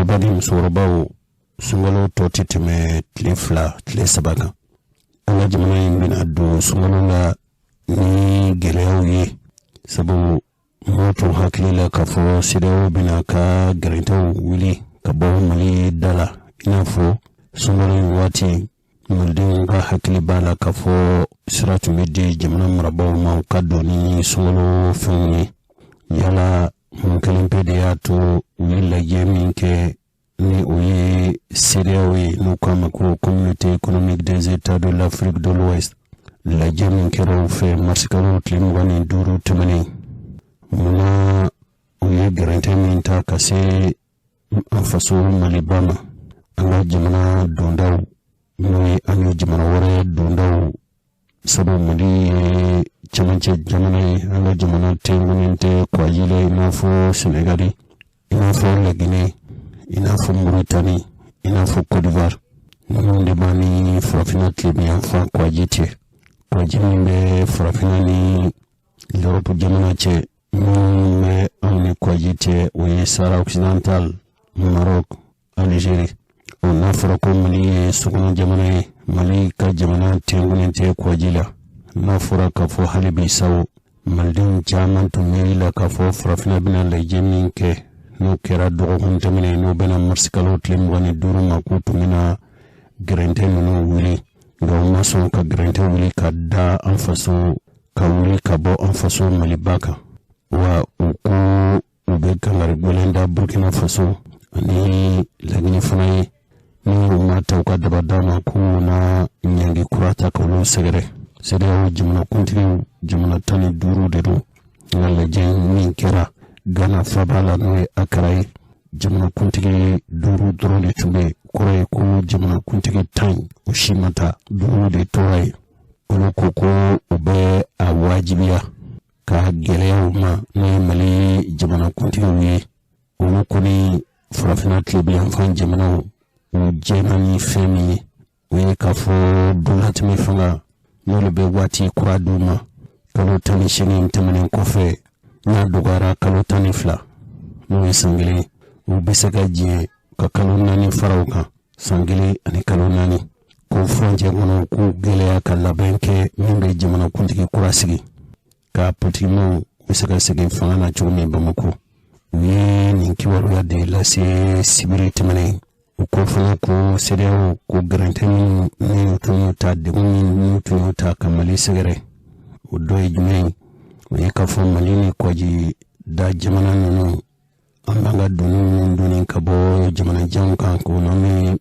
Cɛkɔrɔba ni musokɔrɔbaw, sunkalo tɔ tɛ tɛmɛ tile 2, tile 3 kan. An ka jamana in bɛna don sunkalo la ni gɛlɛyaw ye, sabu mɔgɔw tun hakili la k'a fɔ CEDEAO bɛna ka gɛrɛntɛw wuli ka bɔ Mali da la. I n'a fɔ sunkalo in waati, malidenw ka hakili b'a la k'a fɔ sira tun bɛ di jamana marabaaw ma u ka don ni sunkalo fɛnw ye. Yala mun kelen pe de y'a to u ye lajɛ min kɛ, ni o ye CEDEAO ye, n'u k'a ma ko Communauté économique des États de l'Afrique de l'Ouest, lajɛ min kɛra u fɛ marisikalo tile 25 tɛmɛnen, munna u ye gɛrɛntɛ min ta ka se an faso Maliba ma, an ka jamana dondaw, n'o ye an ye jamana wɛrɛ dondaw? Sabu Mali ye cɛmancɛ jamana ye, an ka jamana tɛnkunnen tɛ kɔji la i n'a fɔ Senegali, i n'a fɔ Laginɛ, i n'a fɔ Moritani, i n'a fɔ Côte d'Ivoire. Ninnu de b'an ni Farafinna tilebinyanfan kɔji cɛ. Kɔji min bɛ Farafinna ni Lɔrɔpu jamana cɛ, minnu bɛ anw ni kɔji cɛ, o ye Sahara occidental, Maroc, Algérie. O n'a fɔra ko Mali ye sokɔnɔ jamana ye, Mali ka jamana tɛnkunnen tɛ kɔji la. N'a fɔra k'a fɔ hali bi sawo, malidenw caman tun miiri la k'a fɔ Farafinna bɛna lajɛ min kɛ, n'o kɛra dɔgɔkun tɛmɛnen, n'o bɛna marisikalo tile 25 ma, k'u tun bɛna gɛrɛntɛ ninnu wuli. Nka u ma sɔn ka gɛrɛntɛ wuli ka da an faso, ka wuli ka bɔ an faso Maliba kan. Wa u ko u bɛ kangari gɛlɛn da Burkina Faso ani Laginɛ fana ye, ni u ma ta u ka dabada ma, k'u na ɲangi kura ta k'olu sɛgɛrɛ. CEDEAO jamanakuntigiw, jamana 15 de don, nka lajɛ min kɛra Ghana faba la, n'o ye Akara ye, jamanakuntigi duuru dɔrɔn de tun bɛ yen. Kɔrɔ ye ko jamanakuntigi 10, o si ma taa, duuru de tora yen. Olu ko ko u bɛ a wajibiya ka gɛlɛyaw ma, n'o ye Mali jamanakuntigiw ye. Olu kɔni, Farafinna tilebinyanfan jamanaw, u jɛna ni fɛn min ye, o ye k'a fɔ donlatɛmɛ fanga, n'olu bɛ waati kura d'u ma kalo 18 tɛmɛnen kɔfɛ, n'a dɔgɔyara kalo 12, n'o ye san kelen, u bɛ se ka diɲɛ ka kalo 4 fara u kan, san kelen ani kalo 4, ko furancɛ kɔnɔ k'u gɛlɛya ka labɛn kɛ min bɛ jamanakuntigi kura sigi, ka politikimɔgɔw bɛ se ka segin fanga na cogo min Bamakɔ. U ye nin kibaruya de lase sibiri tɛmɛnen. U ko fana ko CEDEAO ko gɛrɛntɛ minnu ni u tun y'u ta, degun min n'u tun y'u ta ka Mali sɛgɛrɛ, o dɔ ye jumɛn ye? O ye k'a fɔ Mali ni kɔji da jamana ninnu, an b'an ka doni minnu donni ka bɔ jamanajanw kan, k'o nɔ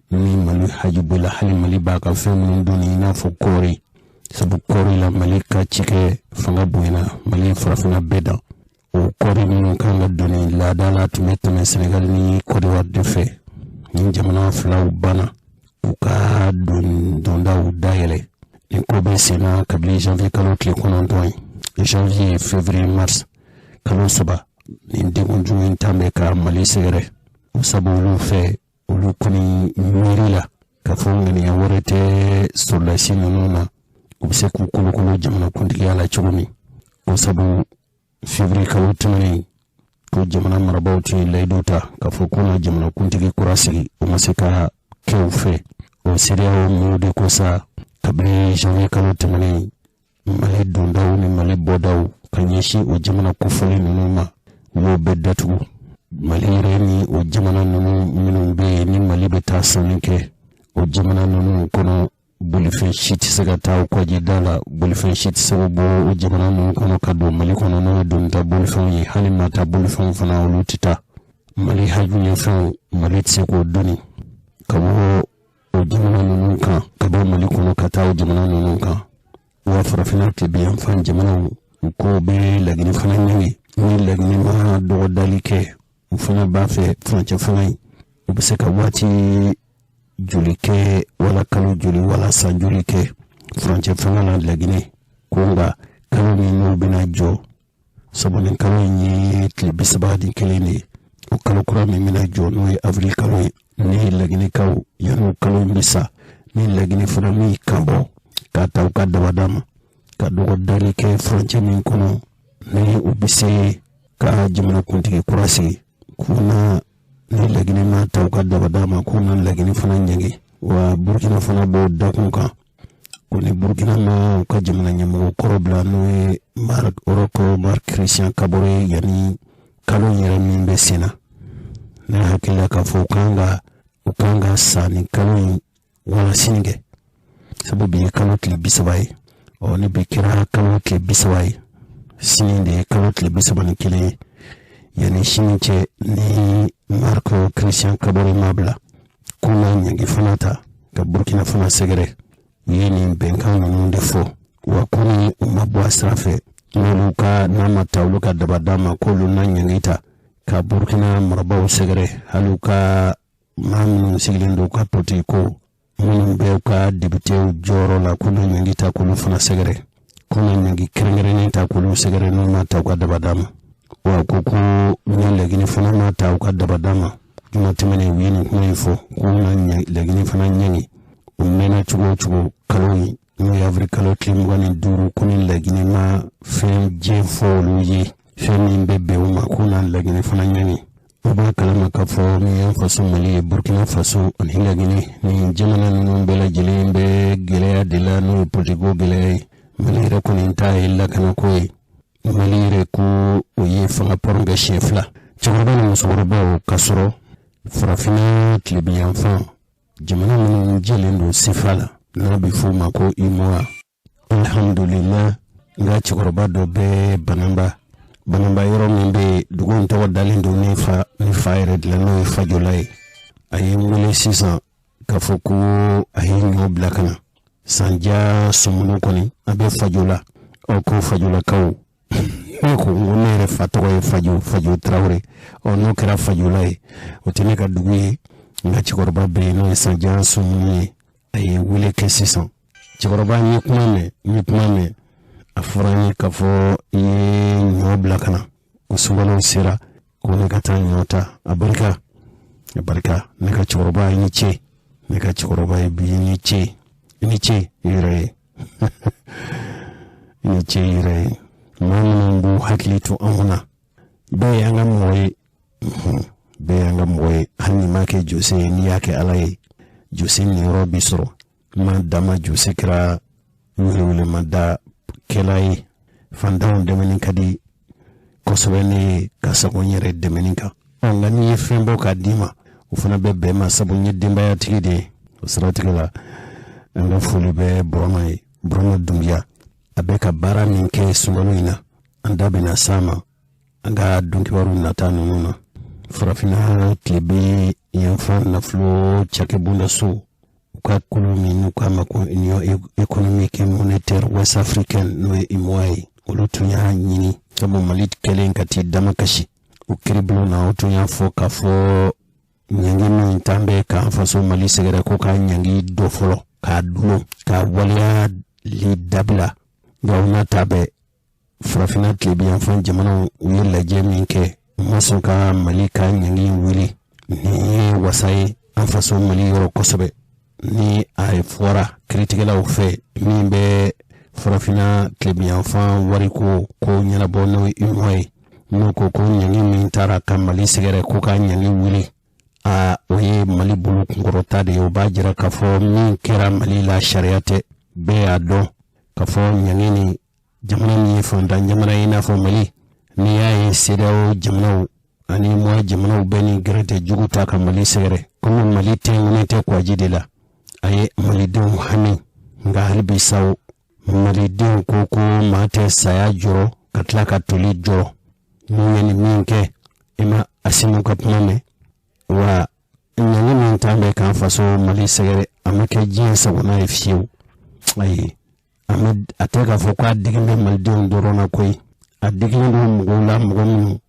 ni Mali haji bɔla, hali Mali b'a ka fɛn minnu donni, i n'a fɔ kɔɔri. Sabu kɔɔri la, Mali ka cikɛ fanga bonyana, Mali ye Farafinna bɛɛ dan. O kɔɔri minnu kan ka donni, laada la tun bɛ tɛmɛ Senegali ni Kɔdiwari de fɛ. Ni jamana filaw banna k'u ka dondaw dayɛlɛ, nin ko bɛ sen na kabini janvier kalo tile 9 ye. Janvier, février, mars, kalo 3, nin degun jugu in tan bɛ ka Mali sɛgɛrɛ. O sabu olu fɛ, olu kɔni miiri la k'a fɔ ŋaniya wɛrɛ tɛ sɔrɔdasi ninnu na, u bɛ se k'u kolokolo jamanakuntigiya la cogo min. O sabu février kalo tɛmɛnen, ko jamana marabaaw tun ye layidu ta k'a fɔ k'u na jamanakuntigi kura sigi, o ma se ka kɛ u fɛ. O CEDEAO mɔgɔw de ko sa, kabini janvier kalo tɛmɛnen, Mali dondaw ni Mali bɔdaw ka ɲɛsin o jamana kofɔlen ninnu ma, u y'o bɛɛ datugu. Mali yɛrɛ ni o jamana ninnu minnu bɛ yen, ni Mali bɛ taa sanni kɛ o jamana ninnu kɔnɔ, bolifɛn si tɛ se ka taa o kɔjida la, bolifɛn si tɛ se ka bɔ o jamana ninnu kɔnɔ ka don Mali kɔnɔ, n'o ye donita bolifɛnw ye. Hali mata bolifɛnw fana, olu tɛ taa. Mali haju ɲɛfɛnw, Mali tɛ se k'o doni ka bɔ o jamana ninnu kan, ka bɔ Mali kɔnɔ ka taa o jamana ninnu kan. Wa Farafinna tilebinyanfan jamanaw, u ko bɛ Laginɛ fana ɲangi, ni Laginɛ ma dɔgɔdali kɛ, u fana b'a fɛ furancɛ fanga in, u bɛ se ka waati joli kɛ, wala kalo joli, wala san joli kɛ furancɛ fanga la Laginɛ ko. Nka kalo min n'o bɛna jɔ, sabu nin kalo in ye tile 31 de ye, o kalo kura min bɛna jɔ, n'o ye avril kalo ye, ni Laginɛkaw, yan'o kalo in bɛ sa, ni Laginɛ fana min kan bɔ k'a ta u ka dabada ma, ka dɔgɔdali kɛ furancɛ min kɔnɔ, ni u bɛ se ka jamanakuntigi kura sigi, k'u na Ni Laginɛ ma ta u ka dabada ma, k'u na Laginɛ fana ɲangi. Wa Burukina fana b'o dakun kan, ko ni Burukina ma u ka jamana ɲɛmɔgɔ kɔrɔ bila, n'o ye Marc Roch Marc Christian Kabore, yanni kalo in yɛrɛ min bɛ sen na, ne hakili la k'a fɔ u kan ka sa ni kalo in wala sini kɛ, sabu bi ye kalo tile 30 ye. Ɔ, ni bi kɛra kalo tile 30 ye, sini de ye kalo tile 31 ye. Yanni sini cɛ, ni Marc Christian Kabore ma bila, k'u na ɲangi fana ta ka Burukina fana sɛgɛrɛ. U ye nin bɛnkan ninnu de fɔ. Wa ko ni u ma bɔ a sira fɛ, n'olu ka n'a ma ta olu ka dabada ma, k'olu na ɲangi ta ka Burukina marabaaw sɛgɛrɛ, hali u ka maa minnu sigilen don u ka politiki ko minnu bɛ u ka députéw jɔyɔrɔ la, k'u na ɲangi ta k'olu fana sɛgɛrɛ, k'u na ɲangi kɛrɛnkɛrɛnnen ta k'olu sɛgɛrɛ n'u ma ta u ka dabada ma. Wa ko ni Laginɛ fana ma ta u ka dabada ma, juma tɛmɛnen u ye nin kuma in fɔ, k'u na Laginɛ fana ɲangi. U mɛnna cogo o cogo, kalo in, n'o ye avril kalo tile 25, ko ni Laginɛ ma fɛn jɛ fɔ olu ye, fɛn min bɛ bɛn u ma, k'u na Laginɛ fana ɲangi. O b'a kalama k'a fɔ min y'an faso Mali ye, Burkina Faso ani Laginɛ, nin jamana ninnu bɛɛ lajɛlen bɛ gɛlɛya de la, n'o ye politiko gɛlɛya ye. Mali yɛrɛ kɔni ta ye lakanako ye. Mali yɛrɛ ko o ye fanga pɔrɔn kɛ siɲɛ fila, cɛkɔrɔba ni musokɔrɔbaw, ka sɔrɔ Farafinna tilebinyanfan jamana minnu jɛlen don sefa la, n'a bɛ f'o ma ko UEMOA. Alhamdulillah, n ka cɛkɔrɔba dɔ bɛ Bananba. Bananba yɔrɔ min bɛ yen, dugu in tɔgɔ dalen don ne fa, ne fa yɛrɛ dilan, n'o ye Fajola ye. A ye n wele sisan k'a fɔ ko a ye ɲɔ bila ka na Sanja Sɔmɔnɔ kɔni, a bɛ Fajola. Ɔ, ko Fajolakaw, ne ko n ko ne yɛrɛ fa tɔgɔ ye Fajo, Fajo Tarawele. Ɔ, n'o kɛra Fajola ye, o tɛ ne ka dugu ye. N ka cɛkɔrɔba bɛ yen, n'o ye Sanja Sɔmɔnɔ ye. A ye wele kɛ sisan. Cɛkɔrɔba, n ye kuma mɛn, n ye kuma mɛn. A fɔra n ye k'a fɔ i ye ɲɔ bila ka na, ko sunkalo sera, ko ne ka taa ɲɔ ta. A barika, a barika. Ne ka cɛkɔrɔba, i ni ce. Ne ka cɛkɔrɔba ye bi, i ni ce, i ni ce i yɛrɛ ye, i ni ce i yɛrɛ ye. Maa minnu b'u hakili to anw na, bɛɛ y'an ka mɔgɔ ye, bɛɛ y'an ka mɔgɔ ye. Hali n'i m'a kɛ jose ye, n'i y'a kɛ Ala ye, jose niyɔrɔ bi sɔrɔ. Ma dama jose kɛra welewelemada kɛla ye. Fantanw dɛmɛni ka di kosɛbɛ ne ye ka sago n yɛrɛ dɛmɛni kan. Ɔ, nka n'i ye fɛn bɔ k'a d'i ma, o fana bɛ bɛn ma, sabu n ye denbayatigi de ye. O siratigɛ la, an ka foli bɛ Burama ye, Burama Dunbiya. A bɛ ka baara min kɛ sunkalo in na, an da bɛna s'a ma an ka donkibaru nata ninnu na. Farafinna tilebin yanfan nafolo cakɛbonda so, u ka kulu min n'u k'a ma ko Union économique et monétaire ouest africaine, n'o ye UEMOA ye, olu tun y'a ɲini, sabu Mali kɛlen ka t'i dama kasi o kiiribulon na, o tun y'a fɔ k'a fɔ ɲangi min t'an bɛ k'an faso Mali sɛgɛrɛ, ko k'a ɲangi dɔ fɔlɔ k'a dulon k'a waleyali dabila. Nka o n'a ta bɛɛ, Farafinna tilebinyanfan jamanaw, u ye lajɛ min kɛ, u ma sɔn ka Mali ka ɲangi wuli. Nin ye wasa ye an faso Mali yɔrɔ kosɛbɛ. Ni a fɔra kiiritigɛlaw fɛ min bɛ Farafinna tilebinyanfan wariko ko ɲɛnabɔ, n'o ye UEMOA ye, n'o ko ko ɲangi min taara ka Mali sɛgɛrɛ, ko ka ɲangi wuli, a o ye Mali bolo kunkɔrɔta de ye. O b'a jira k'a fɔ min kɛra Mali la, sariya tɛ. Bɛɛ y'a dɔn k'a fɔ ɲangi ni jamana min ye fantan jamana ye i n'a fɔ Mali, n'i y'a ye CEDEAO jamanaw ani UEMOA jamanaw bɛ ni gɛrɛntɛ jugu ta ka Mali sɛgɛrɛ, komi Mali tɛ tɛ kwaji de la, a ye malidenw hami. Nka hali bi sa, malidenw ko ko maa tɛ saya jɔrɔ ka tila ka toli jɔrɔ. N'u ye nin min kɛ, i ma Asimi ka kuma mɛn wa? Ɲangi min t'an bɛ k'an faso Mali sɛgɛrɛ, a ma kɛ diɲɛ sagona ye fiyewu. Ayi, a tɛ k'a fɔ k'a digi bɛ malidenw dɔrɔn na koyi, a digilen don mɔgɔw la, mɔgɔ minnu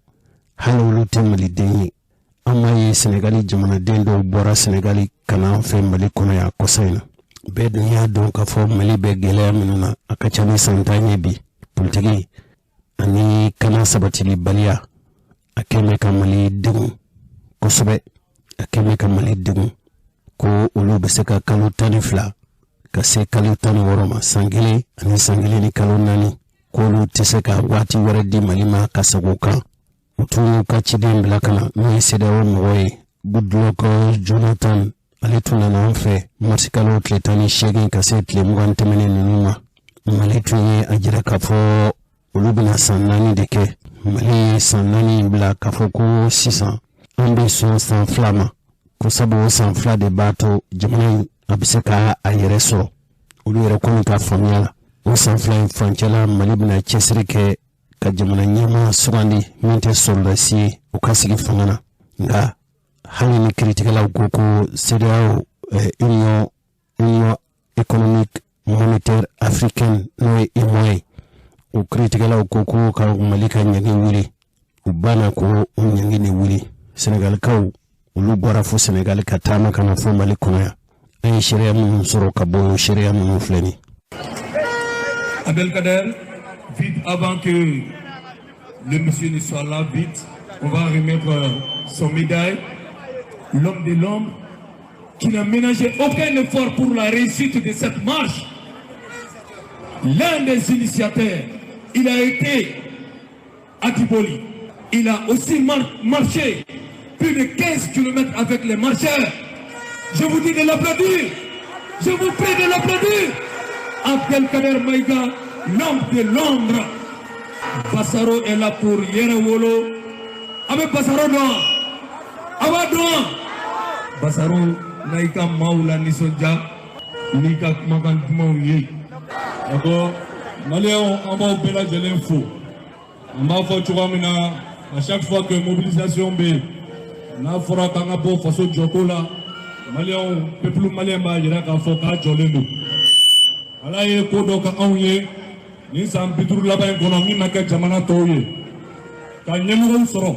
hali olu tɛ maliden ye. An m'a ye Senegali jamanaden dɔw bɔra Senegali ka na an fɛ Mali kɔnɔ yan kɔsa in na. Bɛɛ dun y'a dɔn k'a fɔ Mali bɛ gɛlɛya minnu na, a ka ca ni san 10 ye bi. Politiki ani kana sabatilibaliya, a kɛn bɛ ka Mali degun kosɛbɛ, a kɛn bɛ ka Mali degun. Ko olu bɛ se ka kalo 12 ka se kalo 16 ma, san kelen ani san kelen ni kalo 4, k'olu tɛ se ka waati wɛrɛ di Mali ma ka segin o kan. U tun y'u ka ciden bila ka na, n'o ye CEDEAO mɔgɔ ye. Goodluck Jonathan, ale tun nana an fɛ marisikalo tile 18 ka se tile 20 tɛmɛnen ninnu ma. Mali tun ye a jira k'a fɔ olu bɛna san 4 de kɛ. Mali ye san 4 bila k'a fɔ ko sisan an bɛ sɔn san 2 ma, ko sabu o san 2 de b'a to jamana in a bɛ se ka a yɛrɛ sɔrɔ. Olu yɛrɛ kɔni ka faamuya la, o san 2 in furancɛ la, Mali bɛna cɛsiri kɛ ka jamana ɲɛmaa sugandi min tɛ sɔrɔdasi ye, o ka sigi fanga na. Nka hali ni kiiritigɛlaw ko ko CEDEAO, Union économique monétaire africaine, n'o ye UEMOA ye, o kiiritigɛlaw ko ko ka Mali ka ɲangi wuli, u banna ko o ɲangi de wuli. Senegalikaw, olu bɔra fo Senegali ka taama ka na fo Mali kɔnɔ yan. An ye seereya minnu sɔrɔ ka bɔ, o seereya minnu filɛ nin. Abdelkader, vite avant que le monsieur ne soit là, vite, on va remettre son médaille. L'homme de l'homme qui n'a ménagé aucun effort pour la réussite de cette marche. L'un des initiateurs, il a été à Diboli. Il a aussi marché plus de 15 km avec les marcheurs. Je vous dis de l'applaudir. Je vous prie de l'applaudir. Abdelkader Maïga, l'homme de l'ombre. Bassaro est là pour Yerewolo. Avec Bassaro dɔn. A b'a dɔn. Bassaro n'a i ka maaw la nisɔndiya n'i ka kumakan dumanw ye. D'accord, Maliyɛnw, an b'aw bɛɛ lajɛlen fo. An b'a fɔ cogoya min na, à chaque fois que mobilisation bɛ yen, n'a fɔra k'an ka bɔ faso jɔko la, Maliyɛnw, peuple malien b'a jira k'a fɔ k'a jɔlen don. Ala ye ko dɔ kɛ anw ye nin san 50 laban in kɔnɔ min ma kɛ jamana tɔw ye, ka ɲɛmɔgɔw sɔrɔ,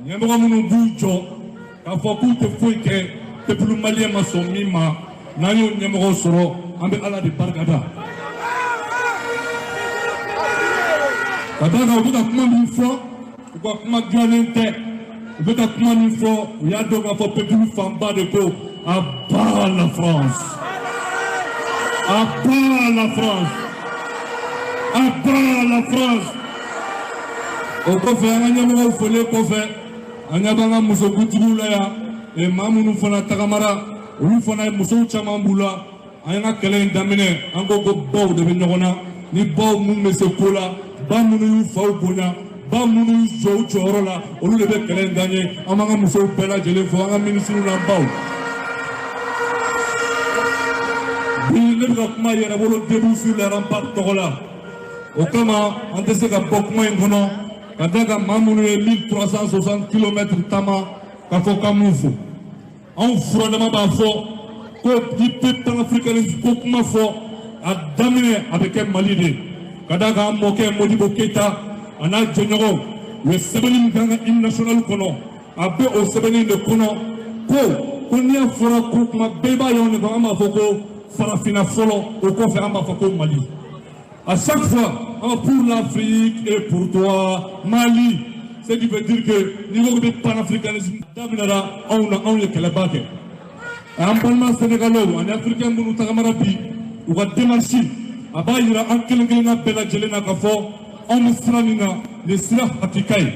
ɲɛmɔgɔ minnu b'u jɔ k'a fɔ k'u tɛ foyi kɛ peuple malien ma sɔn min ma. N'an y'o ɲɛmɔgɔw sɔrɔ, an bɛ Ala de barikada ka d'a kan u bɛ ka kuma min fɔ, u ka kuma dilannen tɛ. U bɛ ka kuma min fɔ, u y'a dɔn k'a fɔ peuple fanba de ko à bas la France, à bas la France, à bas la France. O kɔfɛ, an ka ɲɛmɔgɔw folen kɔfɛ, an ɲɛ b'an ka musokuntigiw la yan, maa minnu fana tagamara, olu fana ye musow caman b'u la. An y'an ka kɛlɛ in daminɛ, an ko ko baw de bɛ ɲɔgɔn na. Ni baw minnu bɛ se ko la, ba minnu y'u faw bonya, ba minnu y'u jɔ u jɔyɔrɔ la, olu de bɛ kɛlɛ in gagner. An b'an ka musow bɛɛ lajɛlen fo, an ka minisiriw n'an baw. Bi ne bɛ ka kuma Yɛrɛwolo debout sur les remparts tɔgɔ la. O kama, an tɛ se ka bɔ kuma in kɔnɔ ka da kan maa minnu ye 1360 kilomètres taama k'a fɔ k'an m'u fo. Anw furadama b'a fɔ ko i bɛ panafricanisme ko kuma fɔ, a daminɛ a bɛ kɛ Mali de, ka d'a kan an mɔkɛ Modibo Keyita a n'a jɛɲɔgɔnw, u ye sɛbɛnni min kɛ an ka hymne national kɔnɔ, a bɛ o sɛbɛnni de kɔnɔ ko n'i y'a fɔra ko kuma bɛɛ b'a ye anw de kɔnɔ, an b'a fɔ ko farafinna fɔlɔ, o kɔfɛ an b'a fɔ ko Mali. À chaque fois, pour l'Afrique et pour toi, Mali. Ce qui veut dire que niveau de panafricanisme daminɛra anw na, anw ye kɛlɛba kɛ. An balima Sénégalais ani Africain minnu tagamara bi, u ka démarche a b'a yira an kelen kelenna bɛɛ lajɛlen na k'a fɔ anw bɛ sira min na, nin sira hakika ye.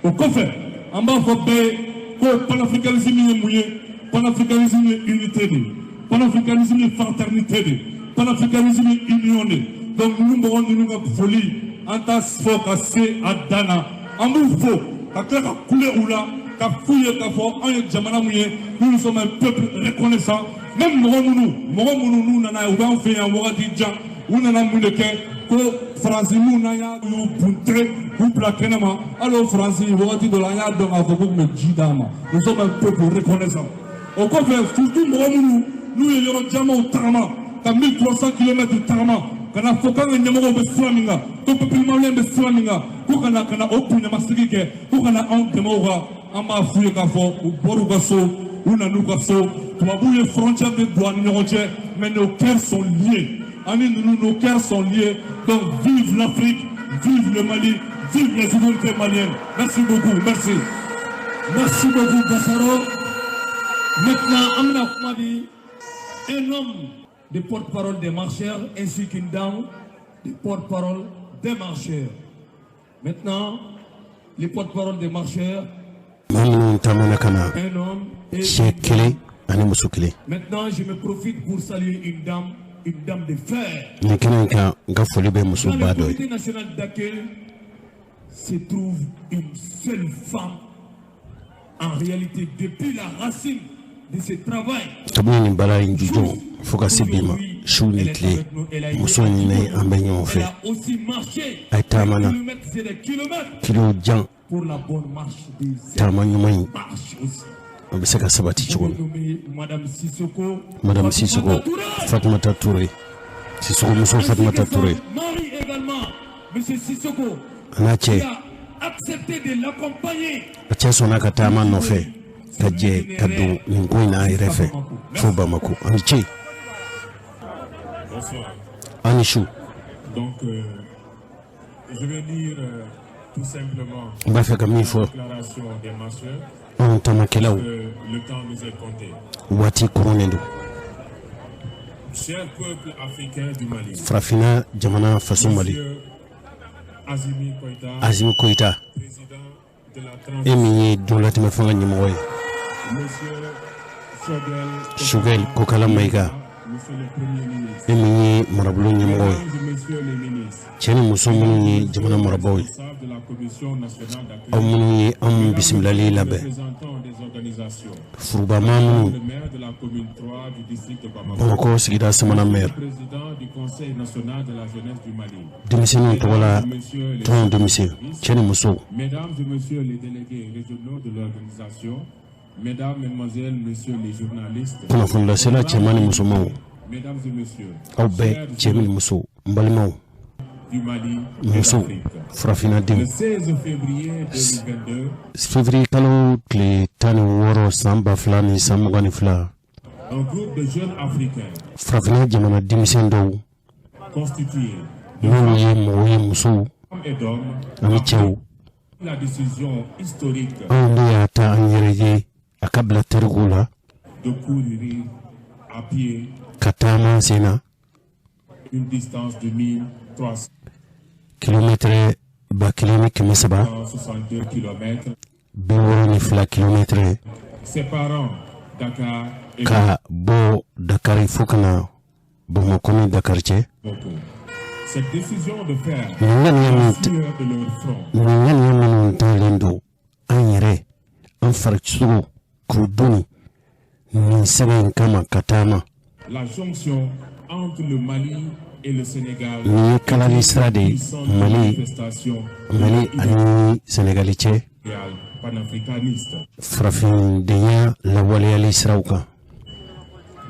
O kɔfɛ, an b'a fɔ bɛɛ ye ko panafricanisme ye mun ye? Panafricanisme ye unité de ye, panafricanisme ye fraternité de ye, panafricanisme ye union de ye. Donc ninnu mɔgɔ ninnu ka foli, an t'a fɔ ka se a dan na. An b'u fo ka tila ka kule u la ka f'u ye k'a fɔ anw ye jamana mun ye, nous sommes un peuple reconnaissant. Même mɔgɔ minnu n'u nana, u b'an fɛ yan wagati jan, u nana mun de kɛ? Ko Faransi minnu n'an y'a y'u bunte k'u bila kɛnɛ ma, hali o Faransi, wagati dɔ la an y'a dɔn k'a fɔ k'u tun bɛ ji d'an ma. Nous sommes un peuple reconnaissant. O kɔfɛ, surtout mɔgɔ minnu n'u ye yɔrɔ camanw tagama ka 1300 kilomètres tagama ka na fɔ k'an ka ɲɛmɔgɔw bɛ sira min kan, ko peuple malien bɛ sira min kan, ko ka na o bonyamasegin kɛ, ko ka na anw dɛmɛ o kan, an b'a f'u ye k'a fɔ u bɔr'u ka so, u nan'u ka so. Tubabuw ye frontière de don an ni ɲɔgɔn cɛ, mais nos cœurs sont liés. Ani ninnu, nos cœurs sont liés. Donc vive l'Afrique, vive le Mali, vive les autorités maliennes. Merci beaucoup, merci. Merci beaucoup, Bassaro. Maintenant, an bɛna kuma di un homme de porte-parole des marcheurs ainsi qu'une dame de porte-parole des marcheurs. Maintenant, les porte-parole des marcheurs. Maa Maa minnu taamana ka na, cɛ kelen ani muso kelen. Maintenant, je me profite pour saluer une dame, une dame de fer. Nin kɛnɛ in kan, n ka foli bɛ muso Dans ba le dɔ ye. Comité national d'accueil se trouve une seule femme. En réalité, depuis la racine de ce travail, Kabini nin baara in jujɔn fo ka se bi ma, su ni tile, muso in ni an bɛ ɲɔgɔn fɛ. elle a aussi marché A ye taama na des kilomètres et des kilomètres kilo jan pour la bonne marche de cette taama ɲuman in marche aussi. o bɛ se ka sabati cogo min. Nommée Madame Sissoko. Madame Sissoko Fatoumata Touré. Fatumata Touré, Sissoko muso Ainsi Fatumata que son Touré mari également, Monsieur Sissoko, a n'a qui cɛ a accepté de l'accompagner. A cɛ sɔnna ka taama nɔfɛ ka jɛ ka don nin ko in n'a yɛrɛ fɛ fo Bamako. Ani ce. Bonsoir. An ni su. Donc, je vais lire tout simplement N b'a fɛ ka min fɔ, la déclaration des marcheurs, anw taamakɛlaw, que le temps nous est compté. waati koronnen don. Cher peuple africain du Mali, Farafinna jamana faso Mali, Monsieur Assimi Goïta, Assimi Goïta, président de la e transition, min ye donlatɛmɛ fanga ɲɛmɔgɔ ye, Monsieur Choguel Choguel Kokalla Maïga, Monsieur le Premier ministre, e min ye marabolo ɲɛmɔgɔ ye, Mesdames et Messieurs les ministres, cɛ ni muso minnu ye jamana marabaaw ye, responsables de la Commission nationale aw d'accueil, minnu ye anw bisimilali labɛn, représentants des organisations, forobamaa minnu, le maire de la commune 3 du district de Bamako, Bamakɔ sigida sabanan maire, président du Conseil national de la jeunesse du Mali, denmisɛnninw tɔgɔ la Messieurs les tɔn denmisɛn, cɛ ni muso, Mesdames et Messieurs les délégués régionaux de l'organisation, Mesdames, Mesdemoiselles, Messieurs les journalistes, kunnafonilasela cɛman ni musomanw, Mesdames et Messieurs, aw bɛɛ cɛ ni muso, n balimaw, du Mali et musow, d'Afrique. farafinnadenw. Le 16 février 2022, Février kalo tile 16 san 2022, un groupe de jeunes Africains farafinna jamana denmisɛn dɔw constitué n'olu ye mɔgɔw ye, musow de femmes et d'hommes ani cɛw, a pris la décision historique anw de y'a ta an yɛrɛ ye a ka bila tarikuw la de courir à pied ka taama sen na une distance de 1362 kilomɛtɛrɛ 1300 km 62 kilomɛtɛrɛ séparant Dakar et ka bɔ Dakari fo ka na Bamakɔ ni Dakari cɛ. Bamako. Cette décision de faire Nin ŋaniya la min sueur de leur front nin ŋaniya minnu talen don an yɛrɛ an farisogo k'u doni nin sɛbɛn in kama ka taama, la jonction entre le Mali et le Sénégal nin ye kalali sira de ye puissante Mali manifestation Mali ani Senegali cɛ, idéal panafricaniste. farafindenya lawaleyali siraw kan.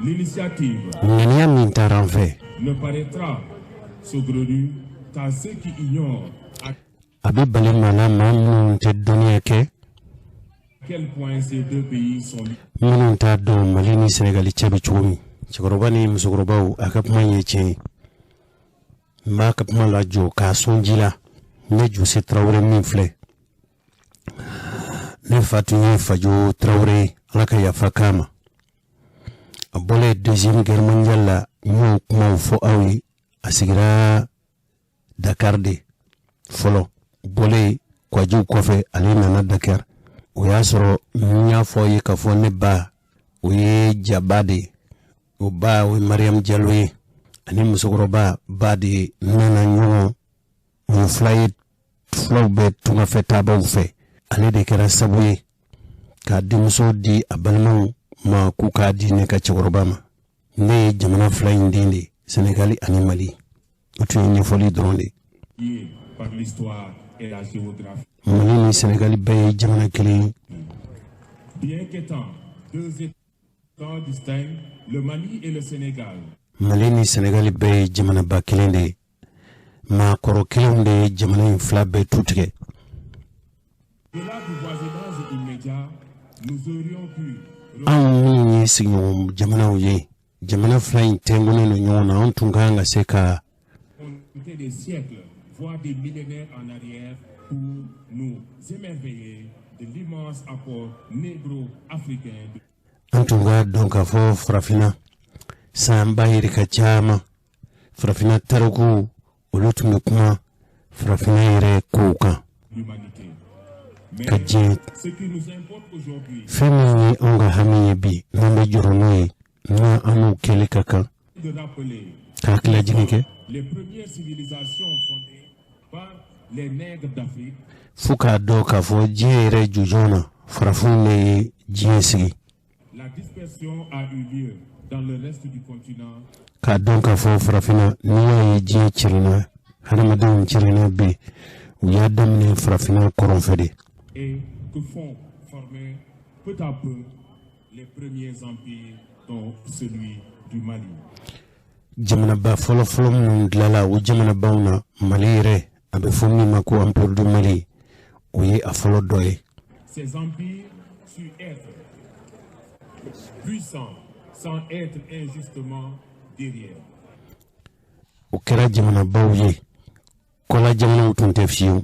L'initiative Ŋaniya min taara an fɛ, ne paraîtra saugrenue qu'à ceux qui ignorent à a bɛ bali maa la, maa minnu tɛ dɔnniya kɛ, quel point ces deux pays sont liés. Minnu t'a dɔn Mali ni Senegali cɛ bɛ cogo min. Cɛkɔrɔba ni musokɔrɔbaw, a ka kuma ye tiɲɛ ye. N b'a ka kuma lajɔ k'a sɔn ji la. Ne Jose Tarawele min filɛ, ne fa tun ye Fajo Tarawele ye, Ala ka yafa k'a ma. A bɔlen Deuxième Guerre mondiale la, n y'o kumaw fɔ aw ye. A sigira Dakar de fɔlɔ. Bɔlen Kwajiw kɔfɛ, ale nana Dakar. O y'a sɔrɔ n y'a fɔ aw ye k'a fɔ ne ba, o ye Jaba de ye. O ba, o ye Mariam Jalo ye, ani musokɔrɔba ba de nana ɲɔgɔn. O fila ye, filaw bɛ tungafɛ taabaw fɛ. Ale de kɛra sabu ye k'a denmuso di a balimaw ma k'u k'a di ne ka cɛkɔrɔba ma. Ne ye jamana fila in den de ye, Senegali ani Mali. O tun ye ɲɛfɔli dɔrɔn de ye. Liés par l'histoire et la géographie. Mali ni Senegali bɛɛ ye jamana kelen ye. Bien qu'étant deux États distincts, le Mali et le Sénégal Mali ni Senegali bɛɛ ye jamanaba kelen de ye. Maakɔrɔ kelenw de ye jamana in fila bɛɛ tu tigɛ. Au-delà du voisinage immédiat, nous aurions pu Anw minnu ye sigiɲɔgɔn jamanaw ye, jamana fila in tɛnkunnen don ɲɔgɔn na, an tun kan ka se ka remonter des siècles, voire des millénaires en arrière pour nous émerveiller de l'immense apport négro-africain An tun ka dɔn k'a fɔ farafinna san ba yirika caman, farafinna tarikuw, olu tun bɛ kuma farafinna yɛrɛ kow kan. de l'humanité. Ka diɲɛ fɛn min ye anw ka hami ye bi, n'an bɛ jɔrɔ n'o ye, n'a an n'o kɛli ka kan, ka hakililajigin kɛ fo k'a dɔn k'a fɔ diɲɛ yɛrɛ jujɔn na, farafinw de ye diɲɛ sigi. K'a dɔn k'a fɔ farafinna, n'i y'a ye diɲɛ cirinna, hadamadenw cirinna bi, u y'a daminɛ farafinna kɔrɔn fɛ de. Et que font former peu à peu les premiers empires, dont celui du Mali. Jamanaba fɔlɔfɔlɔ minnu dilanla, o jamanabaw na, Mali yɛrɛ, a bɛ fɔ min ma ko Empire du Mali, o ye a fɔlɔ dɔ ye. Ces empires su être puissants sans être injustement derrière. O kɛra jamanabaw ye, kɔla jamanaw tun tɛ fiyewu.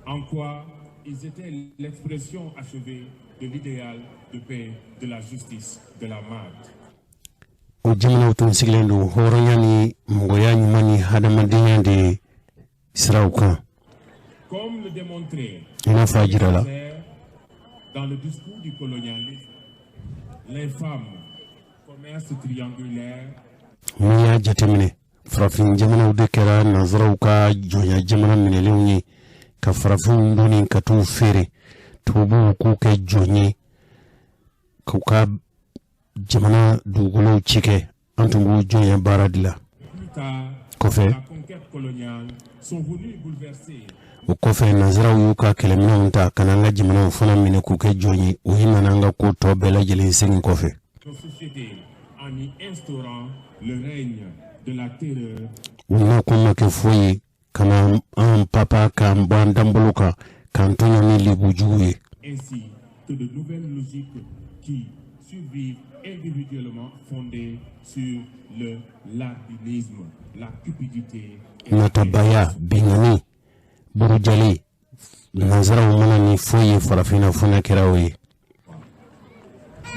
En quoi ils étaient l'expression achevée de l'idéal de paix, de la justice, de la Maat. O jamanaw tun sigilen don hɔrɔnya ni mɔgɔya ɲuman ni hadamadenya de siraw kan. Comme le démontrait I n'a fɔ a jira la dans le discours du colonialisme, l'infâme commerce triangulaire N'i y'a jateminɛ, farafin jamanaw de kɛra nanzaraw ka jɔnya jamana minɛlenw ye, ka farafinw doni ka t'u feere tubabuw k'u kɛ jɔn ye, k'u ka jamana dugukolow ci kɛ. An tun b'u jɔnya baara de la. Plus tard, Kɔfɛ, la conquête coloniale sont venus bouleverser o kɔfɛ, nanzaraw y'u ka kɛlɛminɛnw ta ka n'an ka jamanaw fana minɛ k'u kɛ jɔn ye. O ye nana an ka ko tɔ bɛɛ lajɛlen segin kɔfɛ. Nos sociétés en y instaurant le règne de la terreur U nakun ma kɛ foyi ye ka na an papa k'an bɔ an danbolo kan, k'an tɔɲɔ ni lebujugu ye, ainsi que de nouvelles logiques qui survivent individuellement fondées sur le larbinisme, la cupidité et la natabaya, bingani, burujali. Nanzaraw mana ni foyi ye farafinna, fo n'a kɛra o ye.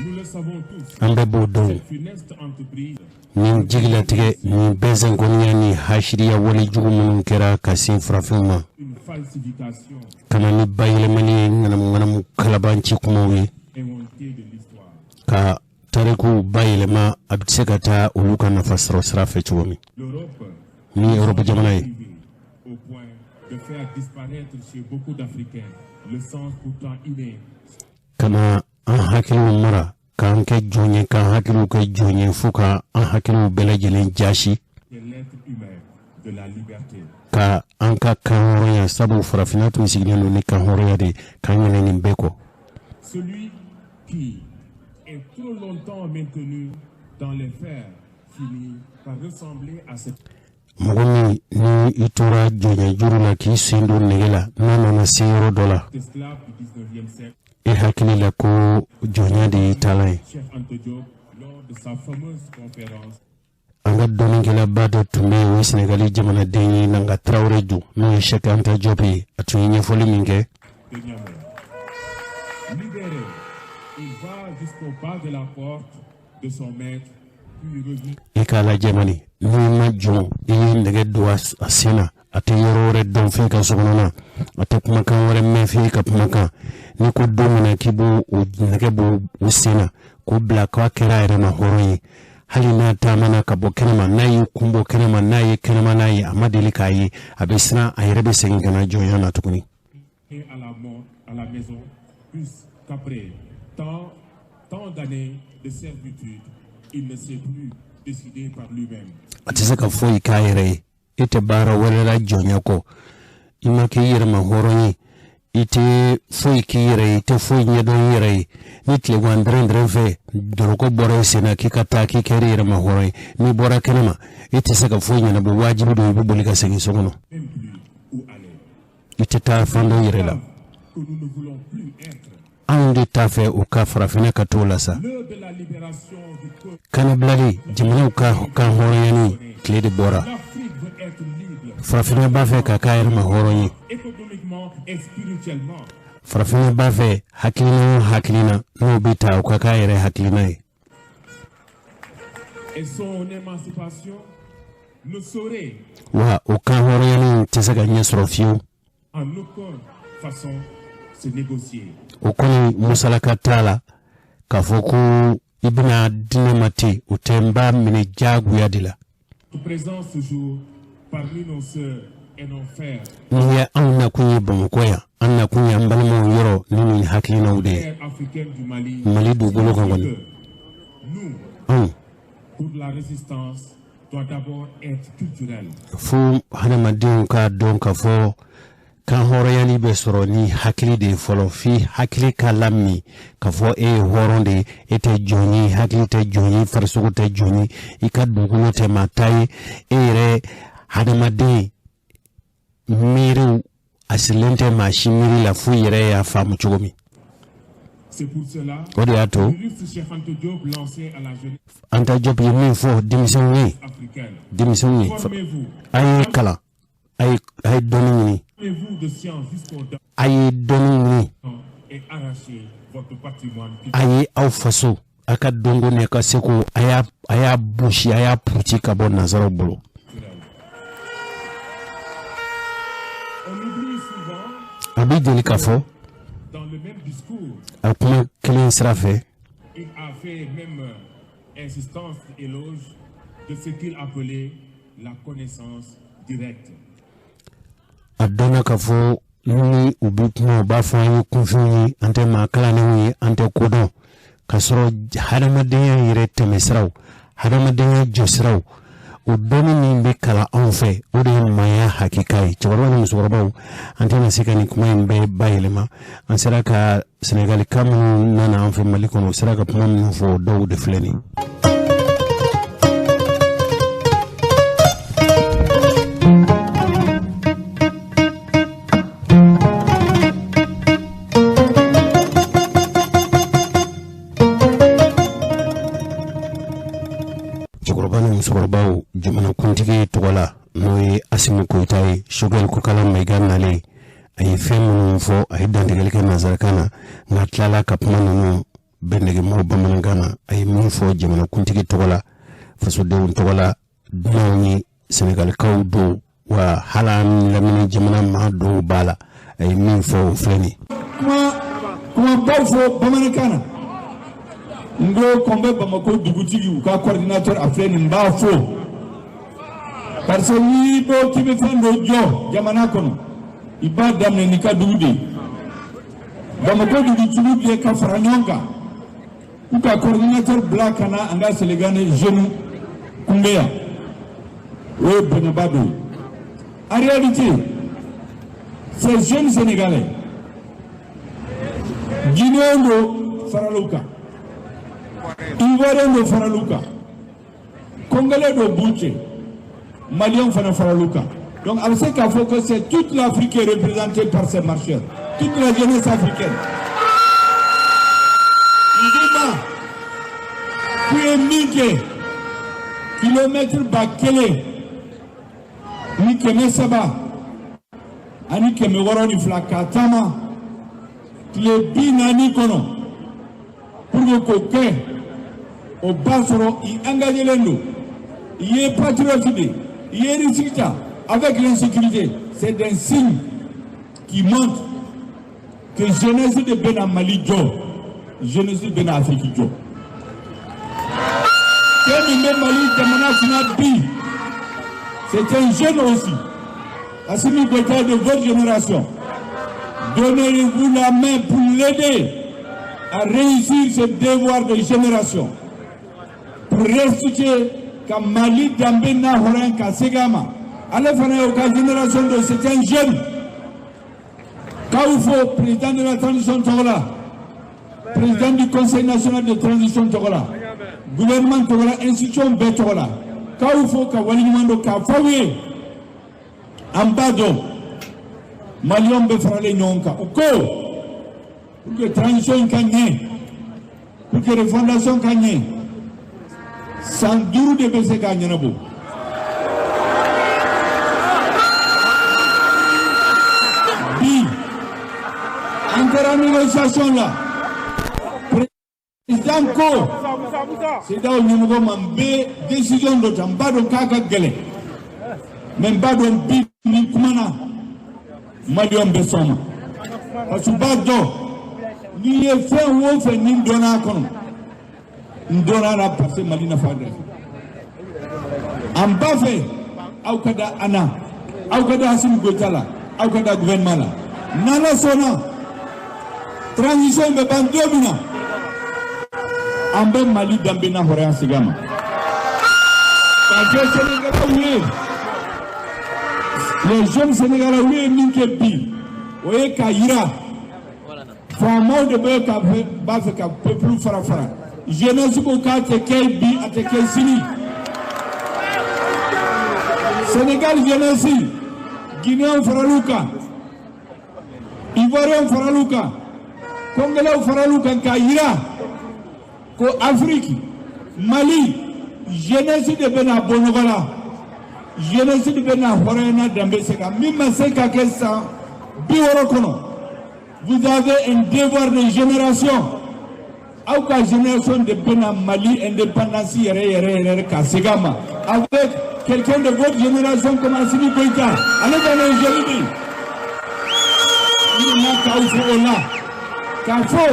Nous le savons tous, An bɛɛ b'o dɔn. cette funeste entreprise Nin jigilatigɛ nin bɛnsɛnkɔniya ni hasiriya walejugu minnu kɛra ka se farafinw ma, une falsification ka na ni bayɛlɛmali ye, ŋanamu ŋanamu kalabanci kumaw ye, inventée de l'histoire. ka tarikuw bayɛlɛma, a bɛ se ka taa olu ka nafa sɔrɔ sira fɛ cogo min. L'Europe Ni ye Europe jamana ye, privée au point de faire disparaître chez beaucoup d'Africains le sens pourtant inné ka na an hakiliw mara k'an kɛ jɔn ye, k'an hakiliw kɛ jɔn ye, fo ka an hakiliw bɛɛ lajɛlen jasi, de l'être humain, de la liberté. ka an ka kan hɔrɔnya, sabu farafinna tun sigilen don ni kan hɔrɔnya de ye, k'an ɲinɛ nin bɛɛ kɔ. Celui qui est trop longtemps maintenu dans les fers finit par ressembler à cette Mɔgɔ min ni i tora jɔnya juru la, k'i sen don nɛgɛ la, n'a nana se yɔrɔ dɔ la, esclave du 19e siècle, e hakili la ko jɔnya de y'i taalan ye. Cheikh Anta Diop, lors de sa fameuse conférence An ka dɔnnikɛlaba dɔ tun bɛ yen, o ye Sɛnɛgali jamanaden ye, Nanga Tarawele jo, n'o ye Cheikh Anta Diop ye, a tun ye ɲɛfɔli min kɛ. de Niamey. Libéré, il va jusqu'au bas de la porte de son maître, puis revient I k'a lajɛ mani, n'i ma jɔn, i ye nɛgɛ don a sen na, a tɛ yɔrɔ wɛrɛ dɔn f'e ka so kɔnɔna, a tɛ kumakan wɛrɛ mɛn f'e ka kumakan. N'i ko don min na k'i b'o o nɛgɛ b'o o sen na k'o bila, k'a kɛra a yɛrɛ ma hɔrɔn ye, hali n'a taamana ka bɔ kɛnɛma, n'a y'i kun bɔ kɛnɛma, n'a ye kɛnɛma, n'a ye a ma deli k'a ye, a bɛ siran, a yɛrɛ bɛ segin ka na jɔnya na tuguni. à la mort, à la maison, puisqu'après tant, tant d'années de servitude, il ne sait plus décider par lui-même. A tɛ se ka foyi k'a yɛrɛ ye. E tɛ baara wɛrɛ la jɔnya kɔ. I ma k'i yɛrɛ ma hɔrɔn ye, i tɛ foyi k'i yɛrɛ ye, i tɛ foyi ɲɛdɔn i yɛrɛ ye. Ni tilegan dɛrɛn dɛrɛn fɛ dɔrɔkɔ bɔra i sen na k'i ka taa k'i kɛra i yɛrɛ ma hɔrɔn ye, n'i bɔra kɛnɛ ma, e tɛ se ka foyi ɲɛnabɔ. Wajibi don, i bɛ boli ka segin so kɔnɔ. Même plus où aller. I tɛ taa fan dɔ yɛrɛ la. Que nous ne voulons plus être. Anw de t'a fɛ o ka farafinna ka t'o la sa. L'heure de la libération du peuple. Kanabilali, jamanaw ka kan hɔrɔnyani tile de bɔra. L'Afrique veut être libre, Farafinna b'a fɛ ka k'a yɛrɛ ma hɔrɔn ye, économiquement et spirituellement. Farafinna b'a fɛ hakilina o hakilina n'o bɛ ta, o ka k'a yɛrɛ hakilina ye. Et son émancipation ne saurait Wa o kan hɔrɔnyani tɛ se ka ɲɛ sɔrɔ fiyewu en aucune façon se négocier. O kɔni musalaka t'a la k'a fɔ ko i bɛna di ne ma ten, o tɛ, n b'a minɛ diyagoya de la. Présence ce jour parmi nos sœurs et nos frères. N'i ye anw nakun ye Bamakɔ yan, an nakun ye an balimaw yɔrɔ ni nin hakilinaw de ye. Africaine du Mali. Mali dugukolo kan kɔni. Nous, anw pour la résistance doit d'abord être culturelle. Fo hadamadenw k'a dɔn k'a fɔ kan hɔrɔnyali bɛ sɔrɔ ni hakili de ye fɔlɔ, f'i hakili ka lami k'a fɔ e ye hɔrɔn de ye, e tɛ jɔn ye, hakili tɛ jɔn ye, farisogo tɛ jɔn ye, i ka dugukolo tɛ maa ta ye, e yɛrɛ hadamaden miiriw a sirilen tɛ maa si miiri la fo i yɛrɛ y'a faamu cogo min. C'est pour cela O de y'a to que l'illustre Cheikh Anta Diop lançait à la jeunesse Anta Diop ye min fɔ denmisɛnw ye, africaine. denmisɛnw ye, Formez-vous. a ye kalan, a ye dɔnni ɲini. Formez-vous de science jusqu'aux dents A ye dɔnni ɲini. et arrachez votre patrimoine A ye aw faso, a ka dɔnko ni a ka seko, a y'a bosi, a y'a puruti ka bɔ nanzaraw bolo. culturel. On oublie souvent, A bɛ deli k'a fɔ dans le même discours, a kuma kelen sira fɛ, il a fait même insistance, éloge de ce qu'il appelait la connaissance directe. A dɔnna k'a fɔ ni u bɛ kuma, u b'a fɔ an ye kunfinw ye, an tɛ maa kalannenw ye, an tɛ kodɔn, k'a sɔrɔ hadamadenya yɛrɛ tɛmɛsiraw, hadamadenya jɔsiraw, o dɔnni min bɛ kalan anw fɛ, o de ye maaya hakika ye. Cɛkɔrɔba ni musokɔrɔbaw, an tɛna se ka nin kuma in bɛɛ bayɛlɛma. An sera ka sɛnɛgalika minnu nana an fɛ Mali kɔnɔ, u sera ka kuma minnu fɔ, o dɔw de filɛ nin ye. Cɛkɔrɔba ni musokɔrɔbaw, jamanakuntigi tɔgɔ la, n'o ye Asimi Goyita ye, Choguel Kokala Mayiga nalen, a ye fɛn minnu fɔ, a ye dantigɛli kɛ nanzarakan na, nka tilala ka kuma ninnu bɛɛ nɛgɛmaw bamanankan na. A ye min fɔ jamanakuntigi tɔgɔ la, fasodenw tɔgɔ la, dunanw ye, sɛnɛgalikaw don wa, hali an lamini jamana maa dɔw b'a la, a ye min fɔ, o filɛ nin ye. Kuma kumabaw fɔ bamanankan na, n ko ko n bɛ Bamako dugutigi, u ka coordinateur, a filɛ nin, n b'a fo, parce que n'i ko k'i bɛ fɛn dɔ jɔ jamana kɔnɔ, i b'a daminɛ n'i ka dugu de ye. Bamako dugutigiw bɛ ka fara ɲɔgɔn kan k'u ka coordinateur bila ka na an ka Sénégal jeunes kunbɛn yan, o ye bonyaba dɔ ye. En réalité, ces jeunes Sénégalais, Guinéens do faral'u kan, Ivoiriens do faral'u kan, Congolais do b'u cɛ, Maliens fana faral'u kan. Donc a bɛ se k'a fɔ que c'est toute l'Afrique qui est représentée par ces marcheurs, toute la jeunesse africaine. N ko ma k'u ye min kɛ, kilomètre 1362 ka taama tile 40 kɔnɔ pour que k'o kɛ, o b'a sɔrɔ i engagé len don, i ye patriote de, i ye risque ta avec l'insécurité. C'est un signe qui montre que jeunesse de bɛna Mali jɔ, jeunesse bɛna Afrique jɔ. Cɛ min bɛ Mali jamana kunna bi, c'est un jeune aussi, Assimi Goïta, de votre génération. Donnez-vous la main pour l'aider à réussir ce devoir de génération, pour restituer ka Mali danbe n'a hɔrɔnya ka segin a ma. Ale fana y'o ka génération dɔ, c'est un jeune. K'aw fo président de la transition tɔgɔ la, président du Conseil national de transition tɔgɔ la, gouvernement tɔgɔ la, institution bɛɛ tɔgɔ la, k'aw fo ka waleɲuman dɔn k'a fɔ aw ye. An b'a dɔn Maliyɛnw bɛ faralen ɲɔgɔn kan, u ko pour que transition in ka ɲɛ, pour que refondation ka ɲɛ, san 5 de bɛ se k'a ɲɛnabɔ. Bi an taara négociation la, président ko CEDEAO ɲɛmɔgɔ ma, n bɛ décision dɔ ta, n b'a dɔn k'a ka gɛlɛn, mais n b'a dɔn bi ni kumana, Maliyɛnw bɛ sɔn ma. Parce que u b'a dɔn n'i ye fɛn o fɛn ni n dɔnna a kɔnɔ, n dɔnna a la parce que Mali nafa de. An b'a fɛ aw ka da an na, aw ka da Assimi Goïta la, aw ka da gouvernement la. N'Ala sɔnna, transition bɛ ban don min na, an bɛ Mali danbe n'a hɔrɔnya segin a ma. K'a fɔ Sénégalais ye, les jeunes Sénégalais, olu ye min kɛ bi, o ye k'a yira faamaw de bɛ ka b'a fɛ ka peuple fara fara. Jeunesse ko k'a tɛ kɛ bi, a tɛ kɛ sini. Sénégal jeunesse, Guinéen faral'u kan, Ivoirien faral'u kan, Congolais faral'u kan, k'a yira ko Afrique, Mali jeunesse de bɛna bɔ ɲɔgɔn la, jeunesse de bɛna hɔrɔnya n'a danbe se ka min ma se ka kɛ san 60 kɔnɔ. Vous avez un devoir de génération. Aw ka génération de bɛna Mali indépendance yɛrɛ yɛrɛ yɛrɛ ka segin a ma avec quelqu'un de votre génération comme Assimi Goïta. Ale ka na jeune de n nana k'aw fo o la, k'a fɔ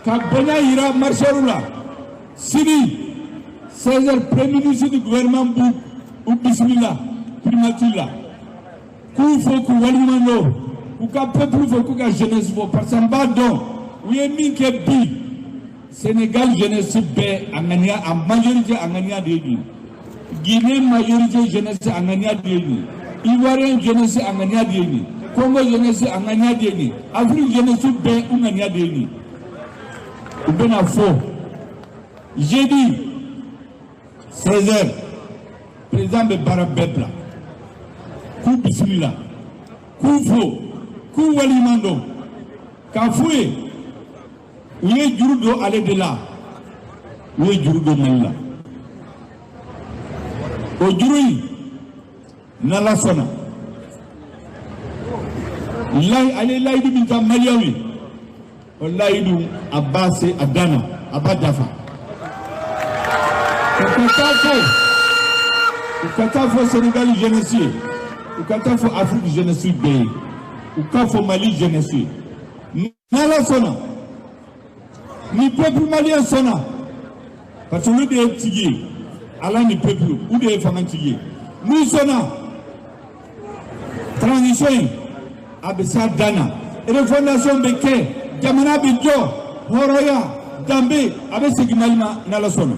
ka bonya yira marcheurs la. Sini 16 heures, premier ministre du gouvernement b'u u bisimila primature la, k'u fo, k'u waleɲuman dɔn, k'u ka peuple fo, k'u ka jeunesse fo, parce que n b'a dɔn u ye min kɛ bi. Sénégal jeunesse bɛɛ a ŋaniya, a majorité a ŋaniya de ye nin. Guinée majorité jeunesse a ŋaniya de ye nin. Ivoirien jeunesse a ŋaniya de ye nin. Congo jeunesse a ŋaniya de ye nin. Afrique jeunesse bɛɛ u ŋaniya de ye nin. U bɛna fɔ jeudi 16 heures, président bɛ baara bɛɛ bila, k'u bisimila, k'u fo, k'u waleɲuman dɔn, k'a f'u ye u ye juru don ale de la, u ye juru don Mali la. O juru in, n'Ala sɔnna, layi ale layidu min ta Maliyɛnw ye, o layidu a b'a se a dan na, a b'a dafa. U ka taa fɔ, u ka taa fɔ Sénégal jeunesse ye, u ka taa fɔ Afrique jeunesse bɛɛ ye, u k'a fɔ Mali jeunesse ye, n'Ala sɔnna, ni peuple malien sɔnna, parce que olu de ye tigi ye, Ala ni peuple, u de ye fanga tigi ye. N'u sɔnna, transition in a bɛ s'a dan na, refondation bɛ kɛ, jamana bɛ jɔ, hɔrɔnya danbe a bɛ segin Mali ma, n'Ala sɔnna.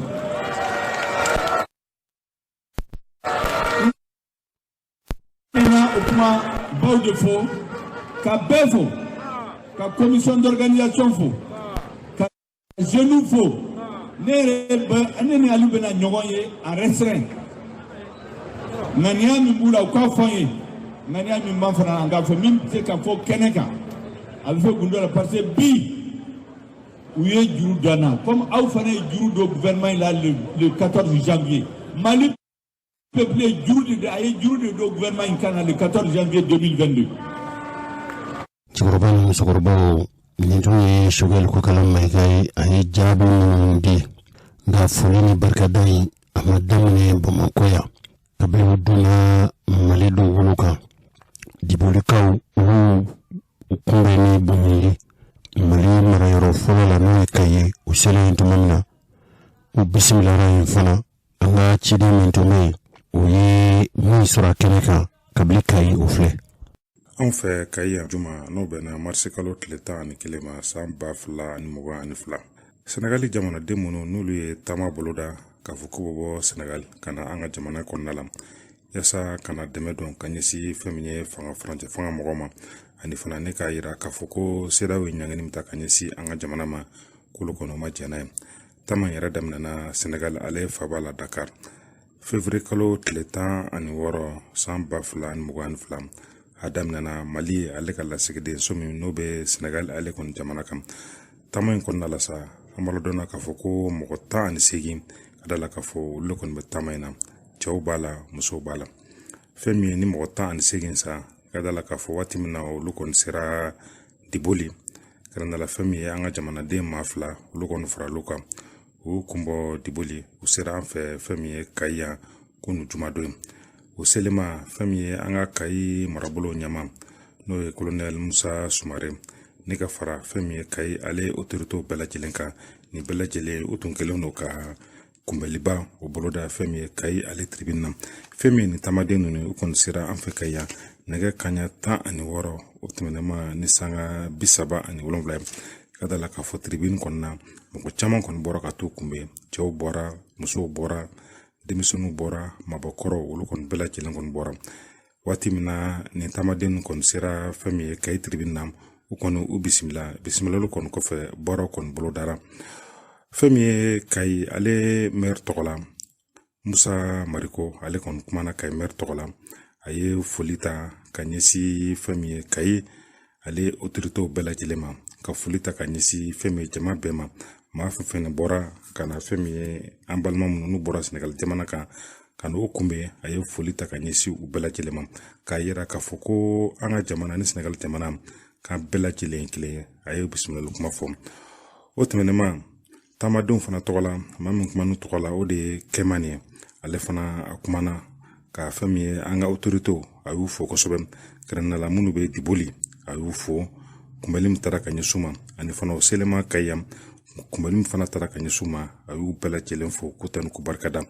Nana o kuma baw de fɔ, ka bɛɛ fo, ka commission d'organisation fo, ka jeunes fo. Ne yɛrɛ bɛ ne ni Aliou bɛna ɲɔgɔn ye en restreint. Ŋaniya min b'u la, u k'a fɔ an ye. Ŋaniya min b'an fana, an k'a fɔ. Min bɛ se ka fɔ kɛnɛ kan, a bɛ fɔ gundo la, parce que bi u ye juru don an na, comme aw fana ye juru don gouvernement in la le 14 janvier. Mali peuple ye juru de, a ye juru de don gouvernement in kan na le 14 janvier 2022. Cɛkɔrɔba ni musokɔrɔbaw, nin tun ye Choguel Kokalla Maïga ye. A ye jaabi minnu di, nka foli ni barikada in a ma daminɛ Bamakɔ yan. Kabini u donna Mali dugukolo kan, Dibolikaw olu u kunbɛn ni bonya ye Mali marayɔrɔ fɔlɔ la, n'o ye Kayi ye. U selen tuma min na, u bisimilara yen fana. An ka ciden min tun bɛ yen, o ye min sɔrɔ a kɛnɛ kan kabini Kayi, o filɛ. Anw fɛ Kayi yan, juma n'o bɛnna marisikalo tile 11 ma, san 2022, Senegali jamanaden minnu n'olu ye taama boloda k'a fɔ k'u bɛ bɔ Senegali ka na an ka jamana kɔnɔna la yaasa ka na dɛmɛ don ka ɲɛsin fɛn min ye fanga furancɛ fanga mɔgɔw ma, ani fana ne k'a yira k'a fɔ ko CEDEAO ye ɲangini min ta ka ɲɛsin an ka jamana ma, k'olu kɔni ma jɛn n'a ye. Taama yɛrɛ daminɛna Senegali ale faaba la Dakar, février kalo tile 16, san 2022. A daminɛna Mali ale ka lasigidenso min n'o bɛ Senegali ale kɔni jamana kan. Taama in kɔnɔna la sa, an b'a dɔn k'a fɔ ko mɔgɔ 18 ka da la k'a fɔ olu de kɔni bɛ taama in na. Cɛw b'a la, musow b'a la. Fɛn min ye ni mɔgɔ 18 sa, ka da la k'a fɔ waati min na olu kɔni sera Diboli kɛrɛnkɛrɛnnenya la, fɛn min ye an ka jamanaden maa fila, olu kɔni faral'u kan, u y'u kun bɔ Diboli, u sera an fɛ fɛn min ye Kayi yan kunu jumadon. O selen ma, fɛn min ye an ka Kayi marabolo ɲɛma N'o ye kolonɛli Musa Sumare ni ka fara fɛn min ye Kayi ale autoritéw bɛɛ lajɛlen kan. Nin bɛɛ lajɛlen u tun kɛlen don ka kunbɛliba o boloda fɛn min ye Kayi ale tribune na. Fɛn min ye nin taamaden ninnu, u kɔni sera an fɛ Kayi yan nɛgɛ kaɲa 16, o tɛmɛnen ma ni sanga 37 ye. Ka da la k'a fɔ tribune kɔnɔna mɔgɔ caman kɔni bɔra ka t'u kunbɛn. Cɛw bɔra, musow bɔra, denmisɛnninw bɔra, mabɔkɔrɔw, olu kɔni bɛɛ lajɛlen kɔni bɔra. Waati min na nin taamaden kɔni sera fɛn min ye Kayi tribune na, u kɔni u bisimila. Bisimilali kɔni kɔfɛ, baaraw kɔni bolodara. Fɛn min ye Kayi ale maire tɔgɔ la, Musa Mariko, ale kɔni kumana Kayi maire tɔgɔ la. A ye foli ta ka ɲɛsin fɛn min ye Kayi ale autoritéw bɛɛ lajɛlen ma, ka foli ta ka ɲɛsin fɛn min ye jama bɛɛ ma, maa fɛn fɛn bɔra ka na fɛn min ye an balima minnu n'u bɔra Senegali jamana kan ka n'o kunbɛn. A ye foli ta ka ɲɛsin u bɛɛ lajɛlen ma, k'a yira k'a fɔ ko an ka jamana ni Senegali jamana k'an bɛɛ lajɛlen kelen ye. A ye bisimilali kuma fɔ. O tɛmɛnen ma, taamadenw fana tɔgɔ la, maa min kumana tɔgɔ la, o de ye Kɛmani ye. Ale fana a kumana ka fɛn min ye an ka autoritéw, a y'u fo kosɛbɛ, kɛrɛnkɛrɛnnenya la minnu bɛ Diboli. A y'u fo kunbɛli min taara ka ɲɛsin u ma, ani fana o selema Kayi yan, kunbɛli min fana taara ka ɲɛsin u ma. A y'u bɛɛ lajɛlen fo k'u tanu, k'u barikada,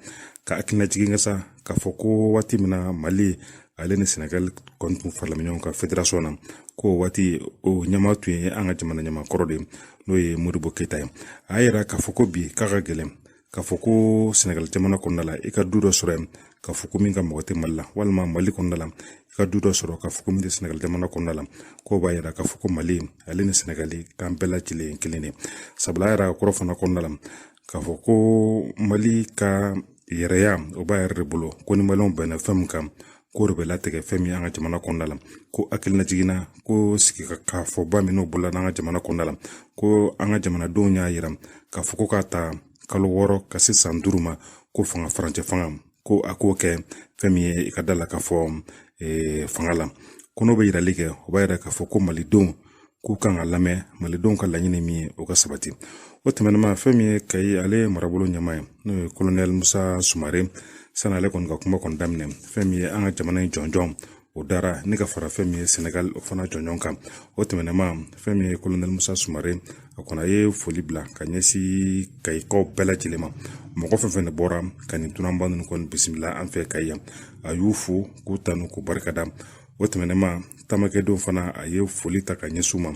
ka hakilinajigin kɛ sa k'a fɔ ko waati min na Mali ale ni Senegali kɔni tun farala ɲɔgɔn kan fédération na, ko waati o ɲɛmaa tun ye an ka jamana ɲɛmaakɔrɔ de ye, n'o ye Modibo Keyita ye. A y'a yira k'a fɔ ko bi k'a ka gɛlɛn k'a fɔ ko Senegali jamana kɔnɔna la i ka du dɔ sɔrɔ yen k'a fɔ ko min ka mɔgɔ tɛ Mali la, walima Mali kɔnɔna la i ka du dɔ sɔrɔ k'a fɔ ko min tɛ Senegali jamana kɔnɔna la. K'o b'a yira k'a fɔ ko Mali ale ni Senegali k'an bɛɛ lajɛlen kelen de. Sabula a yɛrɛ ka kɔrɔ fana kɔnɔna la k'a fɔ ko Mali ka yɛrɛya, o b'a yɛrɛ de bolo, ko ni Maliyɛnw bɛnna fɛn min kan, k'o de bɛ latigɛ fɛn min an ka jamana kɔnɔna la. Ko hakilina jiginna ko sigi k'a fɔba min n'o bolola n'an ka jamana kɔnɔna la, ko an ka jamanadenw y'a yira k'a fɔ ko k'a ta kalo 6 ka se san 5 ma, ko fanga farancɛ fanga, ko a k'o kɛ fɛn min ye i ka da la k'a fɔ fanga la, ko n'o bɛ yirali kɛ, o b'a yira k'a fɔ ko Malidenw k'u kan ka lamɛn, Malidenw ka laɲini min ye, o ka sabati. O tɛmɛnen ma, fɛn min ye Kayi ale marabolo ɲɛmaa ye, n'o ye kolonɛli Musa Sumare, sani ale kɔni ka kuma kɔni daminɛ, fɛn min ye an ka jamana in jɔnjɔn, o dara ni ka fara fɛn min ye Senegal o fana jɔnjɔn kan. O tɛmɛnen ma, fɛn min ye kolonɛli Musa Sumare, a kɔni a ye foli bila ka ɲɛsin Kayikaw bɛɛ lajɛlen ma, mɔgɔ fɛn fɛn de bɔra ka nin dunanba ninnu kɔni bisimila an fɛ Kayi yan. A y'u fo k'u tanu k'u barikada. O tɛmɛnen ma, taamakɛdenw fana, a ye foli ta ka ɲɛsin u ma,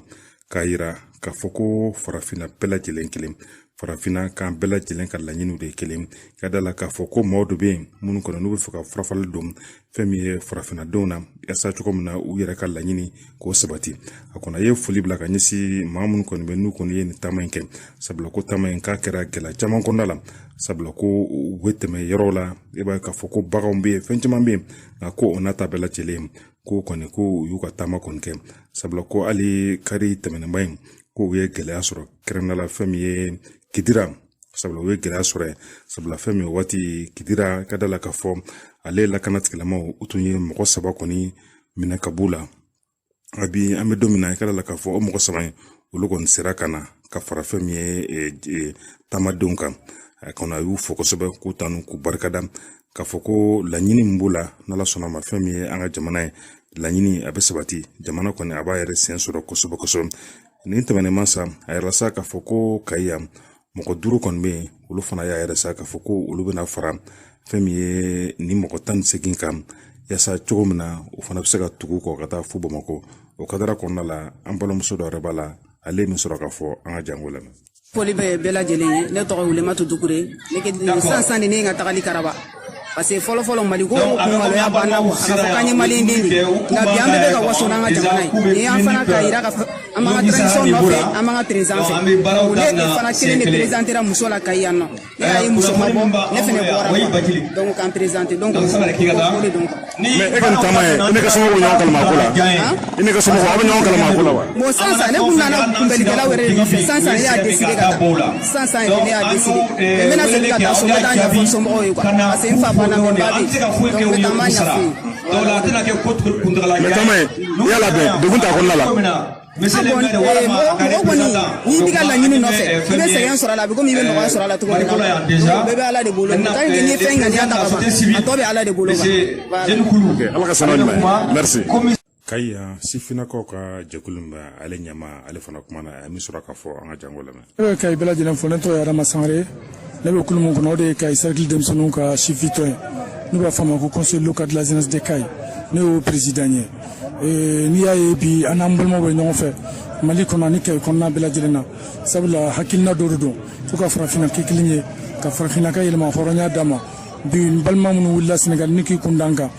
k'a yira k'a fɔ ko farafinna bɛɛ lajɛlen kelen, farafinna k'an bɛɛ lajɛlen ka laɲiniw de ye kelen. Ka da la k'a fɔ ko maaw de bɛ yen minnu kɔni n'u bɛ fɛ ka farafali don fɛn min ye farafinnadenw na, yaasa cogo min na u yɛrɛ ka laɲini k'o sabati. A kɔni a ye foli bila ka ɲɛsin maa minnu kɔni bɛ n'u kɔni ye nin taama in kɛ, sabula ko taama in k'a kɛra gɛlɛya caman kɔnɔna la, sabula ko u bɛ tɛmɛ yɔrɔw la, i b'a ye k'a fɔ ko baganw bɛ yen, fɛn caman bɛ yen, nka ko o n'a ta bɛɛ lajɛlen, ko kɔni ko u y'u ka taama kɔni kɛ, sabula ko hali kari tɛmɛnenba in, ko u ye gɛlɛya sɔrɔ, kɛrɛnkɛrɛnnenya la fɛn min ye Kidira, sabula u ye gɛlɛya sɔrɔ yen, sabula fɛn min waati Kidira, ka da la k'a fɔ ale lakana tigilamɔgɔw, u tun ye mɔgɔ 3 kɔni minɛ ka b'u la. A bi an bɛ don min na, i ka da la k'a fɔ o mɔgɔ 3 in, olu kɔni sera ka na ka fara fɛn min ye taamadenw kan. A kɔni a y'u fo kosɛbɛ, k'u tanu, k'u barikada, k'a fɔ ko laɲini min b'u la, n'Ala sɔnna ma, fɛn min ye an ka jamana ye, laɲini a bɛ sabati, jamana kɔni a b'a yɛrɛ sen sɔrɔ kosɛbɛ kosɛbɛ. Nin tɛmɛnen ma sa, a yɛrɛ sa k'a fɔ ko Kayi yan mɔgɔ 5 kɔni bɛ yen, olu fana y'a yɛrɛ sa k'a fɔ ko olu bɛna fara fɛn min ye nin mɔgɔ 18 kan, yaasa cogo min na o fana bɛ se ka tugu kɔ ka taa fo Bamakɔ. O kadara kɔnɔna la, an balimamuso dɔ yɛrɛ b'a la, ale min sɔrɔ k'a fɔ an ka jango lamɛn. Foli bɛ bɛɛ lajɛlen ye. Ne tɔgɔ Wulematu Dukure. Ne sisan sisan de ne ye n ka tagali karaba, parce que fɔlɔ fɔlɔ Mali ko kun maloya b'an na quoi, a ka fɔ k'an ye maliyɛn den de ye. Nka bi an bɛɛ bɛ ka waso n'an ka jamana ye. Nin y'an fana k'a yira ka fɔ an b'an ka transition nɔfɛ, an b'an ka président fɛ. Ne fana kelen de présentera muso la Kayi yan nɔ. Ne y'a ye muso ma bɔ, ne fana bɔra quoi, donc k'an présenter, donc o de don quoi. Mais e ka nin taama ye, i ne ka somɔgɔw bɛ ɲɔgɔn kalama a ko la? I ne ka somɔgɔw, aw bɛ ɲɔgɔn kalama a ko la wa? Bon, sisan sisan ne kun nana kunbɛlikɛlaw yɛrɛ de nɔfɛ. Sisan sisan ne y'a décidé ka taa, sisan sisan yɛrɛ ne y'a décidé, mais n bɛna segin ka taa so, n bɛ taa ɲɛfɔ n somɔgɔw ye quoi, parce que n fa banna, mais n ba bɛ yen, donc n bɛ taa n b'a ɲɛf'u ye. Mais taama in, i y'a labɛn, degun t'a kɔnɔna la? Ah bon, mɔgɔ kɔni, n'i b'i ka laɲini nɔfɛ, i bɛ sɛgɛn sɔrɔ a la, a bɛ komi i bɛ nɔgɔya sɔrɔ a la cogo min na. Donc o bɛɛ bɛ Ala de bolo. Tant que n'i ye fɛn ŋaniya ta ka ban, a tɔ bɛ Ala de bolo quoi. Voilà. Ala ka sanu ɲuman ye, merci. Kayi yan, sifinnakaw ka jɛkulu min bɛ ale ɲɛma, ale fana kumana, a ye min sɔrɔ k'a fɔ, an ka jango lamɛn. Ne bɛ Kayi bɛɛ lajɛlen fo. Ne tɔgɔ ye Adama Sangare. Ne bɛ kulu min kɔnɔ, o de ye Kayi cercle denmisɛnninw ka sifitɔn ye, n'u b'a fɔ a ma ko Conseil local de la jeunesse de Kayi. Ne y'o président ye. N'i y'a ye bi an n'an balimaw bɛ ɲɔgɔn fɛ Mali kɔnɔ ani Kayi kɔnɔna bɛɛ lajɛlen na, sabula hakilina dɔ de don fo ka farafinna kɛ kelen ye, ka farafinna ka yɛlɛma hɔrɔnya d'a ma. Bi n balima minnu wulila Senegali ni k'i kun d'an kan,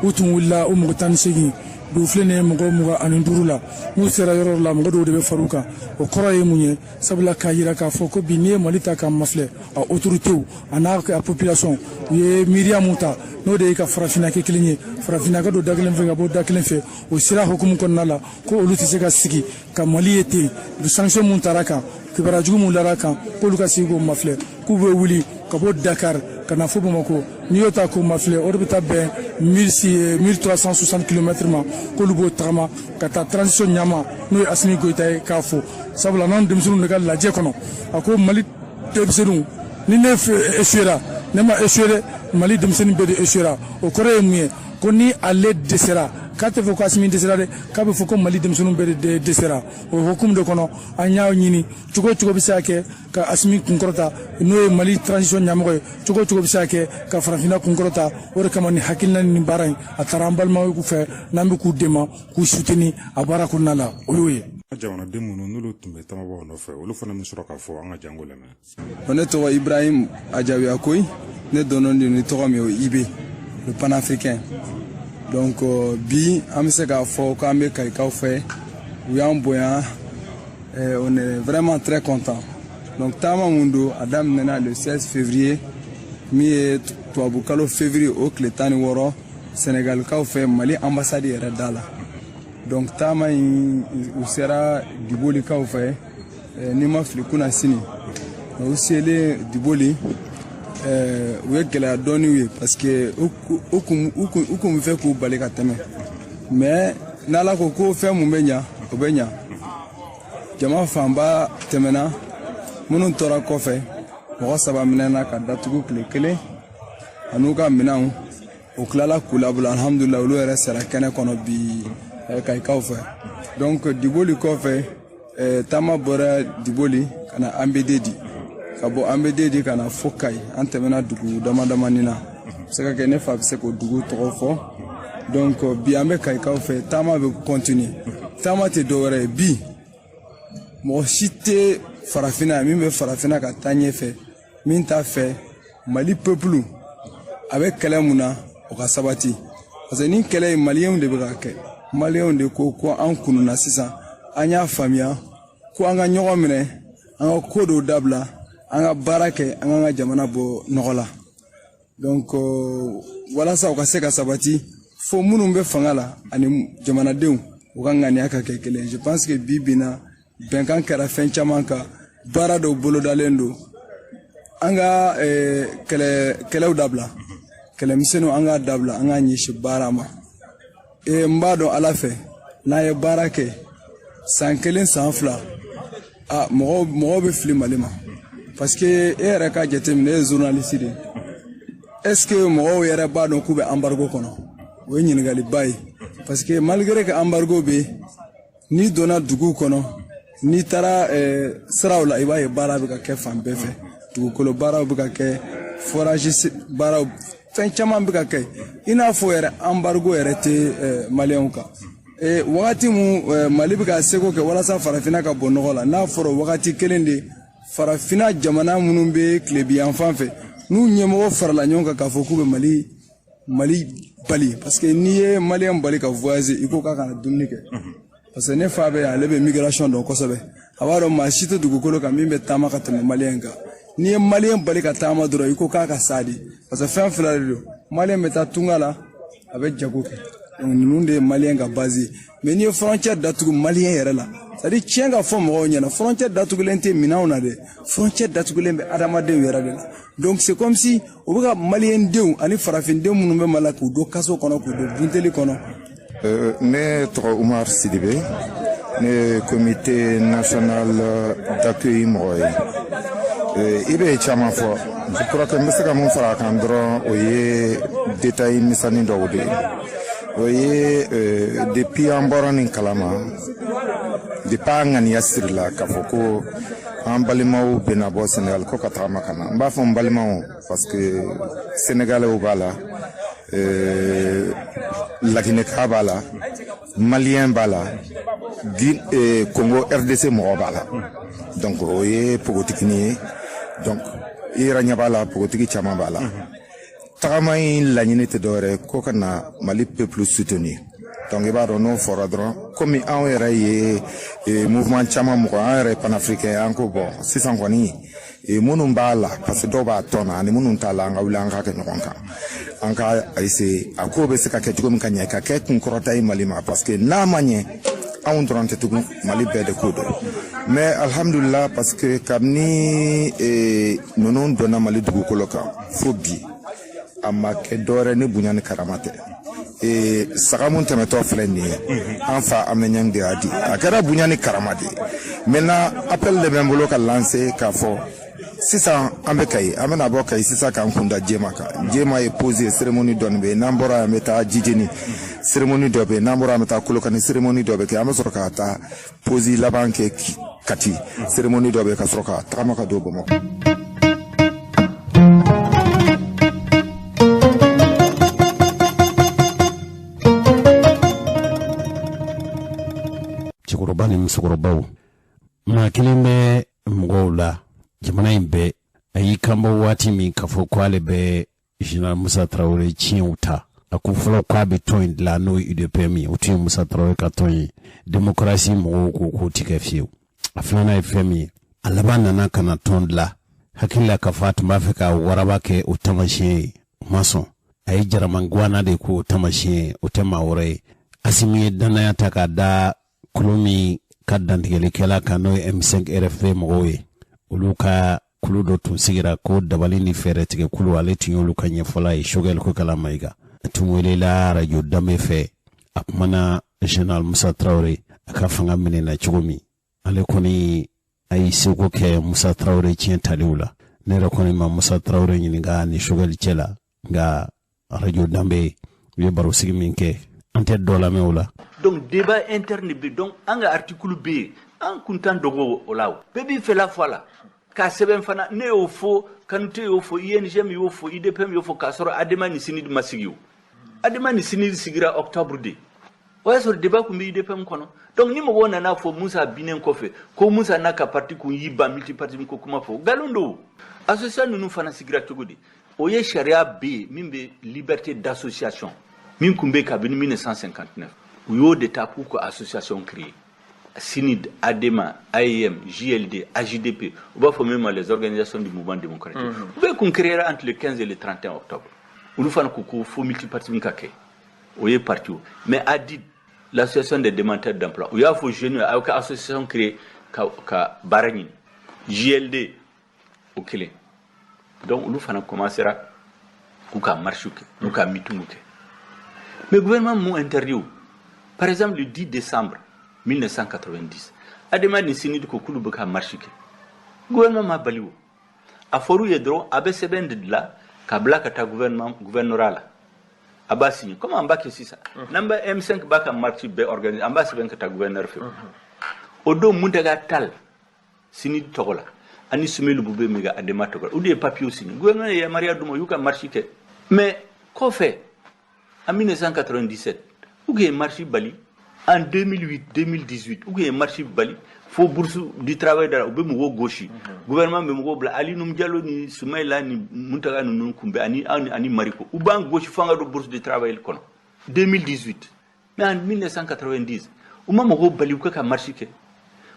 u tun wulila u mɔgɔ 18, bi filɛ nin ye mɔgɔ 25 la. N'u sera yɔrɔ dɔ la, mɔgɔ dɔw de bɛ far'u kan. O kɔrɔ ye mun ye? Sabula k'a yira k'a fɔ ko bi n'i ye Mali ta k'a mafilɛ, a autorités a n'a a population, u ye miiriya mun ta, n'o de ye ka farafinna kɛ kelen ye, farafinna ka don da kelen fɛ ka bɔ da kelen fɛ, o sira hukumu kɔnɔna la, ko olu tɛ se ka sigi ka Mali ye ten. Sanction mun tara kan, kibaruya jugu mun lara kan, k'olu ka sigi k'o mafilɛ, k'u bɛ wuli ka bɔ Dakar ka na fo Bamakɔ. N'i y'o ta k'o mafilɛ, o de bɛ taa bɛn 1360 kilomètres ma, k'olu b'o tagama ka taa transition ɲama, n'o ye Asimi Goyita ye, k'a fo. Sabula n'anw denmisɛnninw de ka lajɛ kɔnɔ, a ko Mali denmisɛnninw, ni ne échouera, ne ma échoué dɛ, Mali denmisɛnnin bɛɛ de échouera. O kɔrɔ ye mun ye? Ko ni ale dɛsɛra, k'a tɛ fɔ ko Asimi dɛsɛra dɛ, k'a bɛ fɔ ko Mali denmisɛnninw bɛɛ de dɛsɛra. O hukumu de kɔnɔ, an y'a ɲini cogo o cogo bɛ se ka kɛ ka Asimi kunkɔrɔta, n'o ye Mali transition ɲɛmɔgɔ ye, cogo o cogo bɛ se ka kɛ ka farafinna kunkɔrɔta. O de kama ni hakilina ni baara in a taara an balimaw fɛ, n'an bɛ k'u dɛmɛ k'u soutenir a baara kɔnɔna la, o y'o ye. Jamanaden minnu n'olu tun bɛ tamabaw nɔfɛ, olu fana min sɔrɔ k'a fɔ, an ka jango lamɛn. Ne tɔgɔ Ibrahim Ajawiya Koyi. Ne dɔnnen don ni tɔgɔ min ye, o Ibe le panafricain. Donc bi an bɛ se k'a fɔ k'an bɛ Kayikaw fɛ, u y'an bonya, on est vraiment très content. Donc taama mun don, a daminɛna le 16 février, min ye tubabukalo février o tile 16, Sénégalikaw fɛ, Mali ambassade yɛrɛ da la. Donc taama in, u sera Dibolikaw fɛ, n'i ma fili kunna sini. U selen Diboli, u ye gɛlɛya dɔɔni ye, parce que u kun bɛ fɛ k'u bali ka tɛmɛ, mais n'Ala ko ko fɛn mun bɛ ɲa, o bɛ ɲa. Jama fanba tɛmɛna, minnu tora kɔfɛ, mɔgɔ saba minɛna ka datugu tile kelen an'u ka minɛnw. O tilala k'u labolo, alhamdulilah, olu yɛrɛ sera kɛnɛ kɔnɔ bi Kayikaw fɛ. Donc Diboli kɔfɛ, taama bɔra Diboli ka na Ambededi, ka bɔ Ambededi ka na fo Kayi. An tɛmɛna dugu dama damani na, a bɛ se ka kɛ ne fa bɛ se k'o dugu tɔgɔ fɔ. Donc bi an bɛ Kayikaw fɛ, taama bɛ continuer. Taama tɛ dɔwɛrɛ ye, bi mɔgɔ si tɛ farafinna min bɛ farafinna ka taa ɲɛfɛ min t'a fɛ Mali peuple a bɛ kɛlɛ mun na, o ka sabati, parce que ni kɛlɛ in, Maliyɛnw de bɛ ka kɛ. Maliyɛnw de ko ko an kununna sisan, an y'a faamuya ko an ka ɲɔgɔn minɛ, an ka ko dɔw dabila, an ka baara kɛ, an k'an ka jamana bɔ nɔgɔ la. Donc walasa o ka se ka sabati, fo minnu bɛ fanga la ani jamanadenw, u ka ŋaniya ka kɛ kelen. Je pense que bi bi in na, bɛnkan kɛra fɛn caman kan, baara dɔw bolodalen don. An ka kɛlɛ kɛlɛw dabila, kɛlɛmisɛnninw an k'a dabila, an k'a ɲɛsin baara ma. N b'a dɔn Ala fɛ, n'an ye baara kɛ san kelen, san 2, a mɔgɔw mɔgɔw bɛ fili Mali ma, parce que e yɛrɛ ka jateminɛ, e ye journaliste de ye, est ce que mɔgɔw yɛrɛ b'a dɔn k'u bɛ embargo kɔnɔ? O ye ɲininkaliba ye, parce que malgré que embargo bɛ yen, n'i donna dugu kɔnɔ, n'i taara siraw la, i b'a ye baara bɛ ka kɛ fan bɛɛ fɛ, dugukolo baaraw bɛ ka kɛ, forage baaraw, fɛn caman bɛ ka kɛ, i n'a fɔ yɛrɛ embargo yɛrɛ tɛ Maliyɛnw kan. Wagati mun Mali bɛ ka seko kɛ walasa farafinna ka bɔ nɔgɔ la, n'a fɔra wagati kelen de farafinna jamana minnu bɛ tilebi yan fan fɛ, n'u ɲɛmɔgɔ farala ɲɔgɔn kan k'a fɔ k'u bɛ Mali bali, parce que n'i ye Maliyɛn bali ka voyager, i ko k'a kana dumuni kɛ. Parce que ne fa bɛ yan, ale bɛ migration dɔn kosɛbɛ, a b'a dɔn maa si tɛ dugukolo kan min bɛ taama ka tɛmɛ Maliyɛn kan. N'i ye Maliyɛn bali ka taama dɔrɔn, i ko k'a ka sa de, parce que fɛn fila de don: Maliyɛn bɛ taa tunga la, a bɛ jago kɛ. Donc ninnu de ye Maliyɛn ka base ye. Mais n'i ye frontière datugu Maliyɛn yɛrɛ la, c'est à dire tiɲɛ ka fɔ mɔgɔw ɲɛna, frontière datugulen tɛ minɛnw na dɛ, frontière datugulen bɛ adamadenw yɛrɛ de la. Donc c'est comme si u bɛ ka Maliyɛn denw ani farafindenw minnu bɛ Mali la, k'u don kaso kɔnɔ, k'u don bunteli kɔnɔ. Ne tɔgɔ Umar Sidibe, ne ye comité national d'accueil mɔgɔ ye. I bɛ caman fɔ, je crois que n bɛ se ka mun fara a kan dɔrɔn, o ye détail misɛnnin dɔw de ye. O ye depuis an bɔra nin kalama, depuis an ŋaniya sirila k'a fɔ ko an balimaw bɛna bɔ Senegal ko ka tagama ka na. N b'a fɔ n balimaw parce que Sénégalais b'a la, Laginɛka b'a la, Malien b'a la, Congo RDC mɔgɔ b'a la. Donc o ye pogotigini ye. Donc i yɛrɛ ɲɛ b'a la, pogotigi caman b'a la. Tagama in laɲini tɛ dɔwɛrɛ ko ka na Mali peuple soutenir. Donc i b'a dɔn, n'o fɔra dɔrɔn, komi anw yɛrɛ ye mouvement caman mɔgɔ, an yɛrɛ ye panafricain, an ko bon, sisan kɔni minnu b'a la, parce que dɔw b'a tɔn na ani minnu t'a la, an ka wuli an ka kɛ ɲɔgɔn kan, an ka essayer a ko bɛ se ka kɛ cogo min ka ɲɛ, ka kɛ kunkɔrɔta ye Mali ma, parce que n'a ma ɲɛ, anw dɔrɔn tɛ tugun, Mali bɛɛ de ko don. Mais alhamdulillah, parce que kabini ninnu donna Mali dugukolo kan fo bi, a ma kɛ dɔwɛrɛ ni bonya ni karama tɛ. Saga mun tɛmɛtɔ filɛ nin ye, an fa Amɛɲɛn de y'a di, a kɛra bonya ni karama de ye. Maintenant, appel de bɛ n bolo ka lancer k'a fɔ sisan an bɛ Kayi, an bɛna bɔ Kayi sisan k'an kunda Jema kan. Jema ye pause cérémonie dɔɔni bɛ yen. N'an bɔra yan, an bɛ taa Jijeni, cérémonie dɔ bɛ yen. N'an bɔra, an bɛ taa Kolokani, cérémonie dɔ bɛ kɛ. An bɛ sɔrɔ ka taa pause laban kɛ Kati, cérémonie dɔ bɛ yen, ka sɔrɔ ka tagama ka don Bamakɔ. Cɛkɔrɔba ni musokɔrɔbaw, maa kelen bɛ mɔgɔw la jamana in bɛɛ, a y'i kanbɔ waati min k'a fɔ ko ale bɛ Général Musa Tarawele tiɲɛw ta, a ko fɔlɔ k'a bɛ tɔn in dilan, n'o ye UDPM ye, o tun ye Musa Tarawele ka tɔn ye. Démocratie mɔgɔw ko k'o ti kɛ fiyewu. A filanan ye fɛn min ye, a laban nana ka na tɔn dilan, hakili la k'a fɔ a tun b'a fɛ ka waraba kɛ o taamasiyɛn ye, o ma sɔn. A ye jaramangwana de k'o taamasiyɛn ye, o tɛ maa wɛrɛ ye. Asimi ye danaya ta k'a da kulu min ka dantigɛlikɛla kan, n'o ye M5 RFP mɔgɔw ye, olu ka kulu dɔ tun sigira ko dabali ni fɛɛrɛ tigɛ kulu, ale tun y'olu ka ɲɛfɔla ye, Choguel Kokala Mayiga. A tun welela arajo danbe fɛ, a kumana Général Musa Tarawele a ka fanga minɛna cogo min, ale kɔni a y'i seko kɛ Musa Tarawele tiɲɛ taliw la. Ne yɛrɛ kɔni ma Musa Tarawele ɲininka ni Choguel cɛ la, nka arajo danbe u ye barosigi min kɛ, an tɛ dɔ lamɛn o la. Donc débat interne bɛ, donc an ka article bɛ yen, an kun t'an dogo o la, o bɛɛ b'i fɛla fɔ a la k'a sɛbɛn fana. Ne y'o fɔ, Kanute y'o fɔ, INGM y'o fɔ, IDPM y'o fɔ, k'a sɔrɔ ADEMA ni CNID ma sigi. O ADEMA ni CNID sigira octobre de, o y'a sɔrɔ débat kun bɛ IDPM kɔnɔ. Donc ni mɔgɔw nana fɔ Musa binnen kɔfɛ ko Musa n'a ka parti kun y'i ban multipartisme ko kuma fɔ, nkalon don. Association ninnu fana sigira cogo di? O ye sariya bɛ yen min bɛ liberté d'association min kun bɛ kabini 1959, u y'o de ta k'u ka association créer: CNID, ADEMA, AEM, JLD, AJDP, u b'a fɔ min ma les organisations du mouvement démocratique. U bɛɛ kun créera entre le 15 et le 31 octobre. Olu fana ko ko fo multipartisme ka kɛ, o ye parti o. Mais ADID, l'association des demandeurs d'emploi, u y'a fɔ jeunes ye aw ka association créer ka baara ɲini. JLD o kelen. Donc olu fana commencera k'u ka marche kɛ, n'u ka meeting kɛ. Mais gouvernement m'ont interdit o. Par exemple, le 10 décembre 1990, ADEMA ni CNID ko k'olu bɛ ka marche kɛ, gouvernement ma bali. O a fɔr'u ye dɔrɔn, a bɛ sɛbɛn de dilan ka bila ka taa gouvernement gouvernorat la, a b'a signé comme an b'a kɛ sisan. N'an bɛ M5 b'a ka marche bɛɛ organiser, an b'a sɛbɛn ka taa gouverneur fɛ. O don, Muntaga Tall CNID tɔgɔ la ani Soumeylou Boubèye Maïga ADEMA tɔgɔ la, olu de ye papier signé. Gouvernement ye yamaruya d'u ma, u y'u ka marche kɛ. Mais kɔfɛ, en 1997, u ye marche bali. En 2008, 2018, u ye marche bali fo Bourse du travail dara, u bɛ mɔgɔw gosi, gouvernement bɛ mɔgɔw bila. Ali Nouhoum Diallo ni Soumaïla ni Muntaga ninnu kun bɛ ani Mariko, u b'an gosi fo an ka don Bourse du travail kɔnɔ 2018. Mais en 1990, u ma mɔgɔw bali u ka marche kɛ,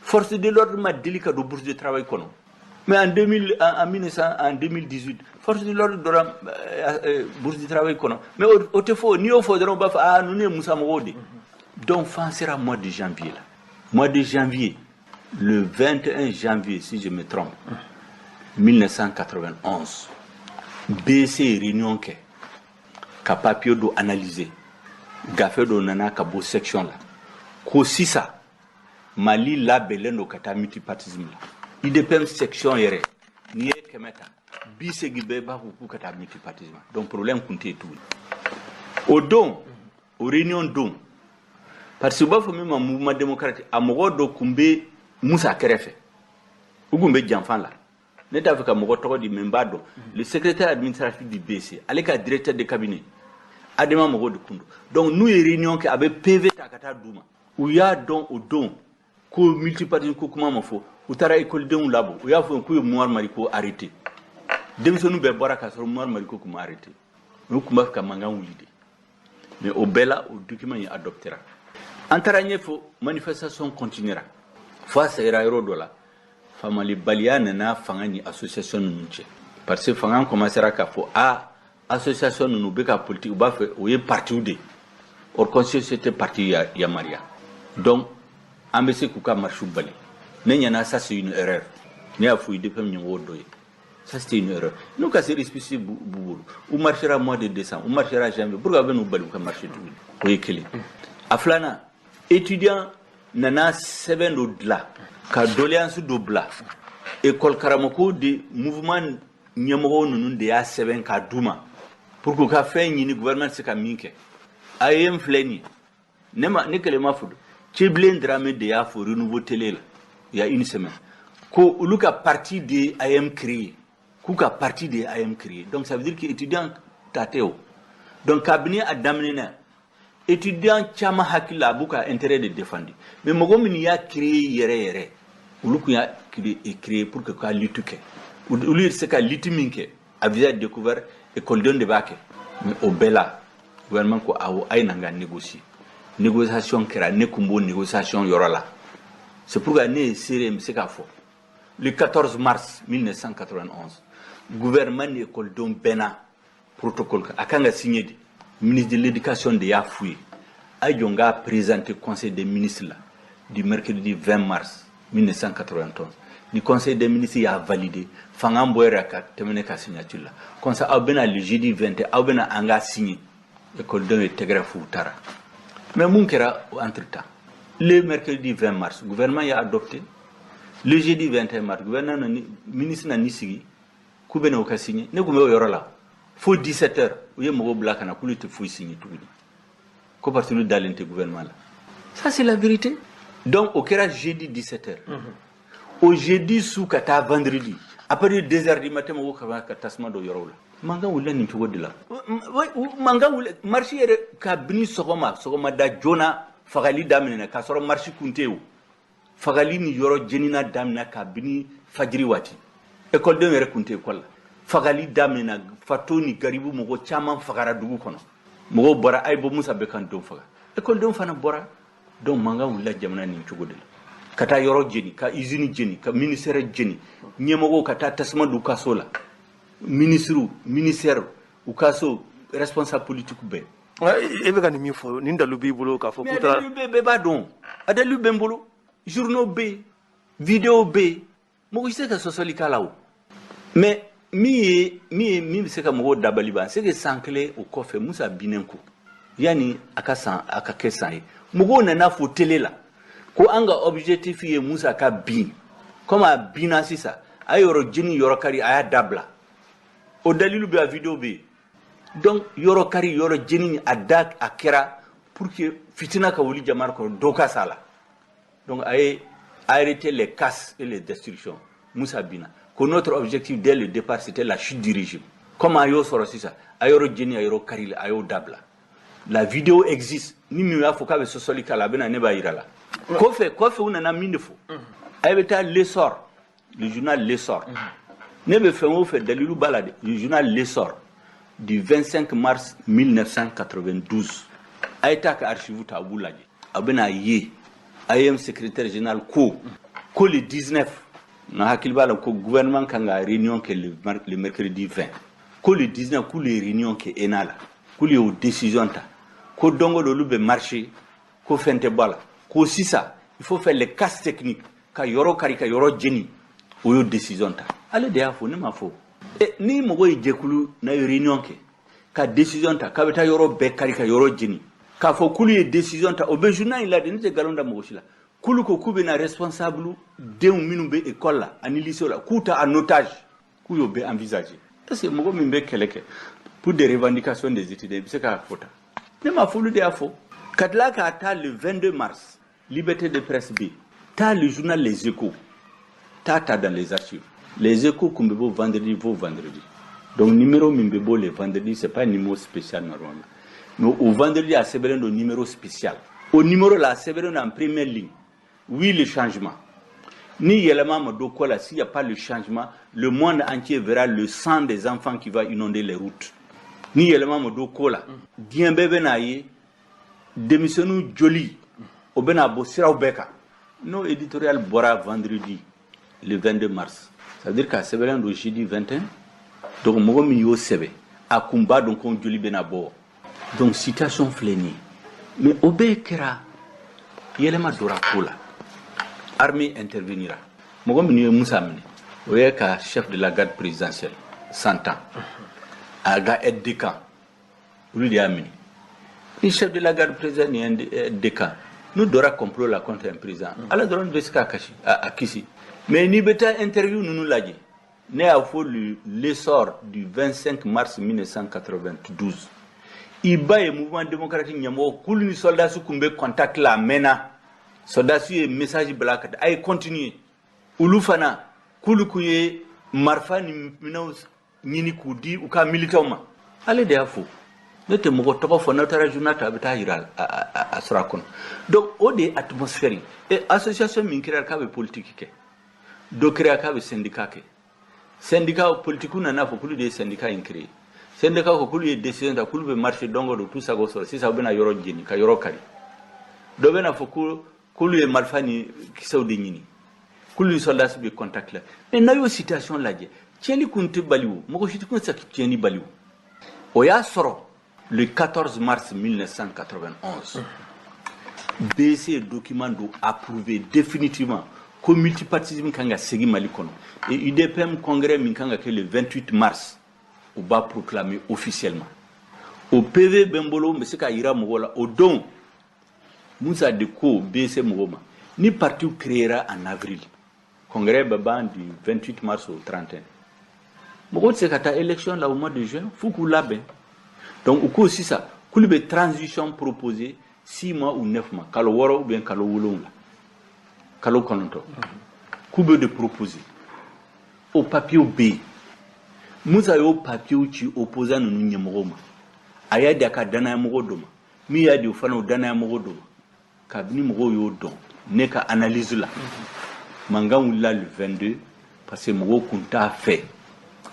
force de l'ordre ma deli ka don Bourse du travail kɔnɔ. Mais en 2000, en 1900, en 2018, force de l'ordre dɔrɔn Bourse du travail kɔnɔ. Mais o tɛ fɔ, n'i y'o fɔ dɔrɔn, u b'a fɔ ah, ninnu ye Musa mɔgɔw de. Donc f'an sera mois de janvier la, mois de janvier, le 21 janvier si je me trompe, 1991, BC réunion kɛ ka papier dɔ analyser. Gafe dɔ nana ka bɔ section la ko sisan Mali labɛnlen don ka taa multipartisme la. IDPM section yɛrɛ, n'i ye 100 ta, 80 bɛɛ b'a fɔ k'u ka taa multipartisme. Donc problème kun tɛ yen tuguni o don. O réunion don, parce que u b'a fɔ min ma Mouvement démocratique, a mɔgɔ dɔ tun bɛ Musa kɛrɛfɛ, u tun bɛ janfa la. Ne t'a fɛ ka mɔgɔ tɔgɔ di, mais n b'a dɔn, le secrétaire administratif du BC, ale ka directeur de cabinet, Adema mɔgɔw de kun don. Donc n'u ye réunion kɛ, a bɛ PV ta ka taa d'u ma. U y'a dɔn o don ko multipartisme ko kuma ma fɔ. U taara ekɔlidenw labɔ, u y'a fɔ k'u ye Umaru Mariko arrêté. Denmisɛnninw bɛɛ bɔra k'a sɔrɔ Umaru Mariko tun ma arrêté. U tun b'a fɛ ka mankan wuli de. Mais o bɛɛ la, o document in adoptera. An taara ɲɛfɛ, manifestation continuera fo a sɛgɛra yɔrɔ dɔ la, faamalibaliya nana fanga ni association ninnu cɛ, parce que fanga commencera k'a fɔ a association ninnu bɛ ka politique, u b'a fɛ o ye partiw de ye, or constitution tɛ parti yamaruya, donc an bɛ se k'u ka marche bali. Ne ɲɛna, ça c'est une erreur. Ne y'a fɔ UDPM ɲɛmɔgɔ dɔ ye, ça c'était une erreur. N'u ka se récépissé b'u bolo, u marchera mois de décembre, u marchera janvier, pourquoi a bɛ n'u bali u ka marcher tuguni? O ye kelen. A filanan, étudiant nana sɛbɛn dɔ dilan ka doléance dɔ bila école karamɔgɔw de, mouvement ɲɛmɔgɔw ninnu de y'a sɛbɛn k'a d'u ma pour que u ka fɛn ɲini gouvernement tɛ se ka min kɛ. A ye n filɛ nin ye, ne ma ne kɛlen ma fɔ, Tiébilé Dramé de y'a fɔ Renouveau télé la il y a une semaine ko olu ka parti de ye AEEM créé, k'u ka parti de ye AEEM créé. Donc ça veut dire que étudiant ta tɛ o. Donc kabini a daminɛna, étudiant caman hakili la, a b'u ka intérêt de défendre, mais mɔgɔ minnu y'a créé yɛrɛ yɛrɛ, olu tun y'a créé pour que ka lutte kɛ. Olu yɛrɛ se ka lutte min kɛ à visage découvert, école de b'a kɛ. Mais o bɛɛ la, gouvernement ko awɔ, a ye na n ka négocier. Négociation kɛra, ne kun b'o négociation yɔrɔ la. C'est pourquoi ne ye seere, n bɛ se k'a fɔ, le 14 mars 1991, gouvernement ni écoledenw bɛnna protocole kan, a kan ka signer de. Ministre de l'Éducation de y'a f'u ye, a ye jɔ n k'a présenter conseil des ministres la du mercredi 20 mars 1991. Ni conseil des ministres y'a validé, fanga bɔ yɛrɛ ka tɛmɛ ne ka signature la, comme ça aw bɛna le jeudi 21, aw bɛna an k'a signer. Écoledenw ye tɛgɛrɛ f'u taara. Mais mun kɛra entre temps? Le mercredi 20 mars, gouvernement y'a adopté. Le jeudi 21 mars, gouvernement ni ministre na ni sigi k'u bɛna o ka signer. Ne tun bɛ o yɔrɔ la fo 17 heures, u ye mɔgɔw bila ka na k'olu tɛ foyi signer tuguni, ko parce que olu dalen tɛ gouvernement la. Ça c'est la vérité. Donc o kɛra jeudi 17 heures. O jeudi su ka taa vendredi, à partir de 2 heures du matin, mɔgɔw ka ka tasuma don yɔrɔw la. Mankan wulila nin cogo de la. Mankan wuli, marche yɛrɛ kabini sɔgɔma, sɔgɔmada joona, fagali daminɛna k'a sɔrɔ marche kun tɛ yen. O fagali ni yɔrɔ jenina daminɛ kabini fajiri waati. Ekɔlidenw yɛrɛ kun tɛ ekɔli la. Fagali daminɛna, fato ni garibu, mɔgɔ caman fagara dugu kɔnɔ. Mɔgɔw bɔra, a ye bɔ, Musa bɛ kan don faga. Ekɔlidenw fana bɔra. Donc mankan wulila jamana nin cogo de la, ka taa yɔrɔ jeni, ka usine jeni, ka ministère jeni, ɲɛmɔgɔw ka taa tasuma don u ka so la, ministre, ministère, u ka so, responsable politique bɛɛ. E bɛ ka nin min fɔ, nin dalu b'i bolo k'a fɔ Mais k'u taara? A dalilu bɛɛ b'a dɔn, a dalilu bɛ n bolo, journaux bɛ yen, vidéo bɛ yen, mɔgɔ si tɛ se ka sɔsɔli k'a la o. Mais min ye min bɛ se ka mɔgɔw dabali ban, c'est que san kelen o kɔfɛ, Musa binnen ko yanni a ka san, a ka kɛ san ye, mɔgɔw nana fɔ télé la ko an ka objectif ye Musa ka bin. Comme a binna sisan, a ye yɔrɔ jeni, yɔrɔ kari, a y'a dabila. O dalilu bɛ, a vidéo bɛ yen. Donc yɔrɔ kari, yɔrɔ jeni, a da a kɛra pour que fitina ka wuli jamana kɔnɔ, dɔ ka s'a la. Donc a ye arrêter les casses et les destructions. Musa binna ko notre objectif dès le départ, c'était la chute du régime. Comme a y'o sɔrɔ sisan, a yɔrɔ jeni, a yɔrɔ kari, a y'o dabila. La vidéo existe. Ni min y'a fɔ k'a bɛ sɔsɔli k'a la, a bɛ na, ne b'a yira la. Kɔfɛ u nana min de fɔ, a bɛ taa L'Essor, le journal L'Essor. Ne bɛ fɛn o fɛn, dalilu b'a la dɛ. Le journal L'Essor du 25 mars 1992, a ye taa ka archive ta, a b'u lajɛ, a bɛna ye AEEM secrétaire général ko le 19, nka hakili b'a la ko gouvernement kan ka réunion kɛ le mercredi 20, ko le 19 k'olu ye réunion kɛ ENA la, k'olu y'o décision ta, ko don o don olu bɛ marcher, ko fɛn tɛ bɔ a la, ko sisan il faut faire les casses techniques, ka yɔrɔ kari, ka yɔrɔ jeni. O y'o décision ta, ale de y'a fɔ, ne ma fɔ. E ni mɔgɔ ye jɛkulu n'a ye réunion kɛ ka décision ta k'a bɛ taa yɔrɔ bɛɛ kari, ka yɔrɔ jeni, k'a fɔ k'olu ye décision ta, o bɛ journal in la de. Ne tɛ nkalon da mɔgɔ si la. K'olu ko k'u bɛna responsable denw minnu bɛ école la ani lycée la, k'u ta en otage, k'u y'o bɛɛ envisager. Est ce que mɔgɔ min bɛ kɛlɛ kɛ pour des revendications des étudiants, i bɛ se k'a fɔ tan? Ne ma fɔ, olu de y'a fɔ. Ka tila k'a ta le 22 mars, liberté de presse bɛ yen. Taa le journal Les Échos, taa ta dans les archives. Les Échos kun bɛ bɔ vendredi, fo vendredi. Donc numéro min bɛ bɔ le vendredi, c'est pas un numéro spécial normalement, mais au vendredi, a sɛbɛnnen don numéro spécial. Au numéro la, a sɛbɛnnen don en première ligne: oui, le changement. Ni yɛlɛma ma don ko la, s'il y a pas le changement, le monde entier verra le sang des enfants qui va inonder les routes. Ni yɛlɛma ma don ko la, diɲɛ bɛɛ bɛ n'a ye denmisɛnninw joli o bɛna bɔ siraw bɛɛ kan. N'o éditorial bɔra vendredi le 22 mars, ça veut dire k'a sɛbɛnnen don jeudi 21. Donc mɔgɔ min y'o sɛbɛn, a kun b'a dɔn ko joli bɛna bɔ. Donc situation filɛ nin ye. Mais o bɛɛ kɛra, yɛlɛma dora ko la, armée intervenira. Mɔgɔ minnu ye Musa minɛ, o ye ka chef de la garde présidentielle 100 ans, a ka aide de camp, olu de y'a minɛ. Ni chef de la garde présidentielle ni aide de camp n'u dɔra complot la contre un président, ala dɔrɔn bɛ se k'a kasi a kisi. Mais n'i bɛ taa interview ninnu lajɛ, ne y'a fɔ, L'Essor du 25 mars 1992, i ba ye Mouvement démocratique ɲɛmɔgɔ k'olu ni soldats kun bɛ contact la. A mɛnna, soldats ye message bila ka taa a ye continuer. Olu fana k'olu kun ye marifa ni minɛnw ɲini k'u di u ka militants ma. Ale de y'a fɔ, ne tɛ mɔgɔ tɔgɔ fɔ. N'aw taara journal ta, a bɛ taa yira a sɔrɔ a kɔnɔ. Donc o de ye atmosphère ye. Et association min kɛra k'a bɛ politique kɛ, dɔ kɛra k'a bɛ syndicat kɛ. Syndicat politique nana fɔ k'olu de ye syndicat in créé. Syndicat ko k'olu ye décision ta, k'olu bɛ marché don o don, k'u sago sɔrɔ. Sisan u bɛna yɔrɔ jeni ka yɔrɔ kari. Dɔ bɛna fɔ ko k'olu ye marifa ni kisɛw de ɲini, k'olu ni soldats bɛ contact la. Mais n'a y'o situation lajɛ, tiɲɛni kun tɛ bali o, mɔgɔ si tɛ se ka tiɲɛni bali. O y'a sɔrɔ le 14 mars 1991, BC ye document dɔ approuvé définitivement ko multipartisme kan ka segin Mali kɔnɔ, et UDPM congrès min kan ka kɛ le 28 mars, u b'a proclamer officiellement. O PV bɛ n bolo, n bɛ se k'a yira mɔgɔw la. O don, Musa de ko BC mɔgɔw ma, ni parti créera en avril, congrès bɛ ban du 28 mars au 31, mɔgɔw tɛ se ka taa élection la au mois de juin f'u k'u labɛn. Donc u ko sisan k'olu bɛ transition proposer 6 mois ou 9 mois, kalo 6 ou bien kalo 7, kalo 9, k'u bɛ de proposer. O papier bɛ yen. Musa y'o papier ci opposant ninnu ɲɛmɔgɔw ma. A y'a di a ka danayamɔgɔ dɔ ma, min y'a di o fana o danayamɔgɔ dɔ ma. Kabini mɔgɔw y'o dɔn, ne ka analyse la, mankan wulila le 22, parce que mɔgɔw kun t'a fɛ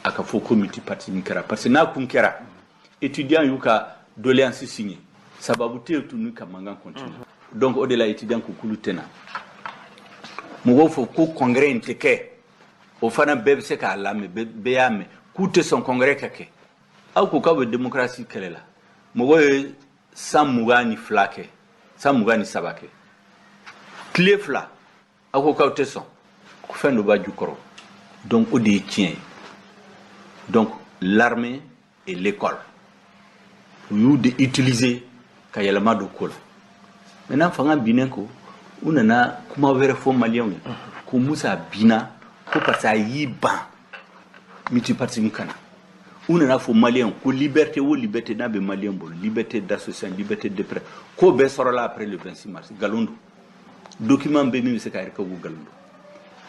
a ka fɔ ko multipartisme kɛra, parce que n'a kun kɛra, étudiant y'u ka doléance signé, sababu tɛ yen tun ka mankan continuer. Donc o de la, étudiant ko k'olu tɛna mɔgɔw fɔ ko congrès in tɛ kɛ. O fana bɛɛ bɛ se k'a lamɛn, bɛɛ y'a mɛn k'u tɛ sɔn congrès ka kɛ. Aw ko k'aw bɛ démocratie kɛlɛ la, mɔgɔw ye san 22 kɛ, san 23 kɛ, tile 2, aw ko k'aw tɛ sɔn, ko fɛn dɔ b'a jukɔrɔ. Donc o de ye tiɲɛ ye. Donc l'armée et l'école, u y'u de utiliser ka yɛlɛma don ko la. Maintenant, fanga binnen ko, u nana kuma wɛrɛ fɔ maliyɛnw ye ko Musa binna ko parce que a y'i ban multipartisme kana. U nana fɔ maliyɛnw ko liberté o liberté n'a bɛ maliyɛn bolo, liberté d'association, liberté de presse, k'o bɛɛ sɔrɔla après le 26 mars. Nkalon don. Document bɛ min bɛ se ka yɛrɛ kɛ ko nkalon don.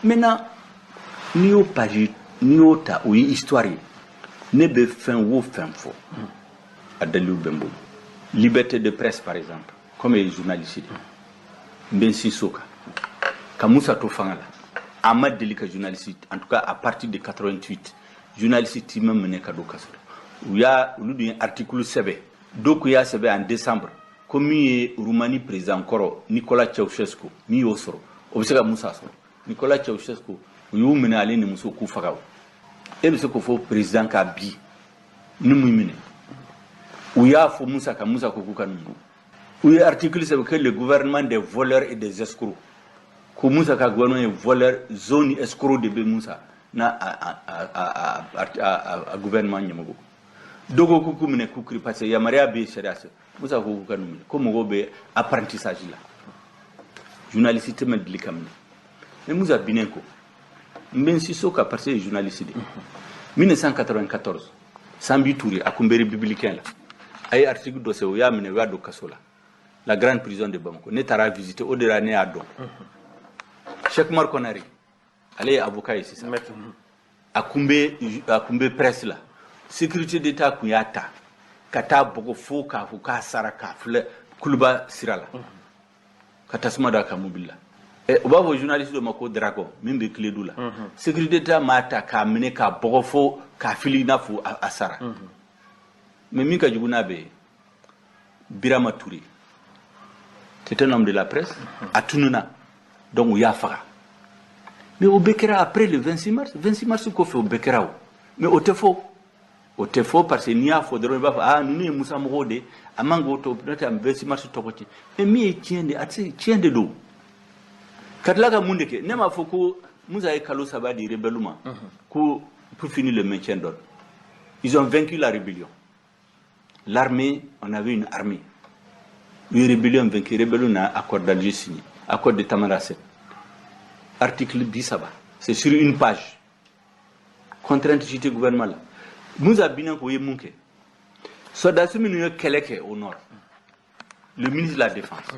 Maintenant, n'i y'o page, n'i y'o ta, o ye histoire ye. Ne bɛ fɛn o fɛn fɔ, a dalilu bɛ n bolo. Liberté de presse par exemple, comme ye journaliste de, n bɛ n sinsin o kan. Ka Musa to fanga la, a ma deli ka journaliste, en tout cas à partir de 88, journaliste ti ma minɛ ka don kaso la. U y'a, olu dun ye article sɛbɛn. Dɔw kun y'a sɛbɛn en décembre ko min ye Roumanie président kɔrɔ Nicolas Ceausescu, min y'o sɔrɔ, o bɛ se ka Musa sɔrɔ. Nicolas Ceausescu, u y'u minɛ, ale ni muso, k'u faga. O e bɛ se k'o fɔ président ka bi ni mun minɛ? U y'a fɔ Musa ka, Musa ko k'u ka ninnu. U ye article sɛbɛn que le gouvernement des voleurs et des escrocs, ko Musa ka gouvernement ye voleur zone escroc de bɛ Musa n'a a gouvernement ɲɛmɔgɔ. Dɔw ko k'u minɛ k'u kiri, parce que yamaruya bɛ yen sariya fɛ. Musa ko k'u ka ninnu minɛ, ko mɔgɔw bɛ apprentissage la, journaliste tɛ ma deli ka minɛ. Mais Musa binnen ko, n bɛ n sinsin o kan, parce que ye journaliste de ye. 1994, Sambi Touré, a kun bɛ républicain la. A ye article dɔ sɛbɛn, u y'a minɛ, u y'a don kaso la, la grande prison de Bamako. Ne taara visiter, o de la ne y'a dɔn. Cheikh Umar Konare, ale ye avocat ye sisan, a kun bɛ presse la. Sécurité d'État kun y'a ta ka taa bɔgɔ fo k'a fɔ k'a sara, k'a filɛ Kuluba sira la, ka tasuma don a ka mobili la. U b'a fɔ journaliste dɔ ma ko Dragon, min bɛ Kiledu la. Sécurité d'État m'a ta k'a minɛ, k'a bɔgɔ fo k'a fili i n'a fɔ a sara. Mais min ka jugu n'a bɛɛ ye, Birama Touré, c'est un homme de la presse, a tununa, donc u y'a faga. Mais o bɛɛ kɛra après le 26 mars. 26 mars kɔfɛ, o bɛɛ kɛra o. Mais o tɛ fɔ, o tɛ fɔ, parce que n'i y'a fɔ dɔrɔn, i b'a fɔ: ah, ninnu ye Musa mɔgɔw de, a man k'o to, n'o tɛ 26 mars tɔgɔ ci. Mais min ye tiɲɛ de, a tɛ se, tiɲɛ de don. Ka tila ka mun de kɛ? Ne m'a fɔ ko Musa ye kalo 3 di rebelle ma ko pour finir le maintien d'ordre. Ils ont vaincu la rébellion. L'armée, on avait une armée. U ye rébellion vaincu, rébellion na accord d'Alger signé, accord de Tamanrasset, article 30, c'est sur une page, contrainte cité gouvernement la. Musa binnen ko ye mun kɛ? Sɔrɔdasi minnu ye kɛlɛ kɛ au nord, le ministre de la Défense,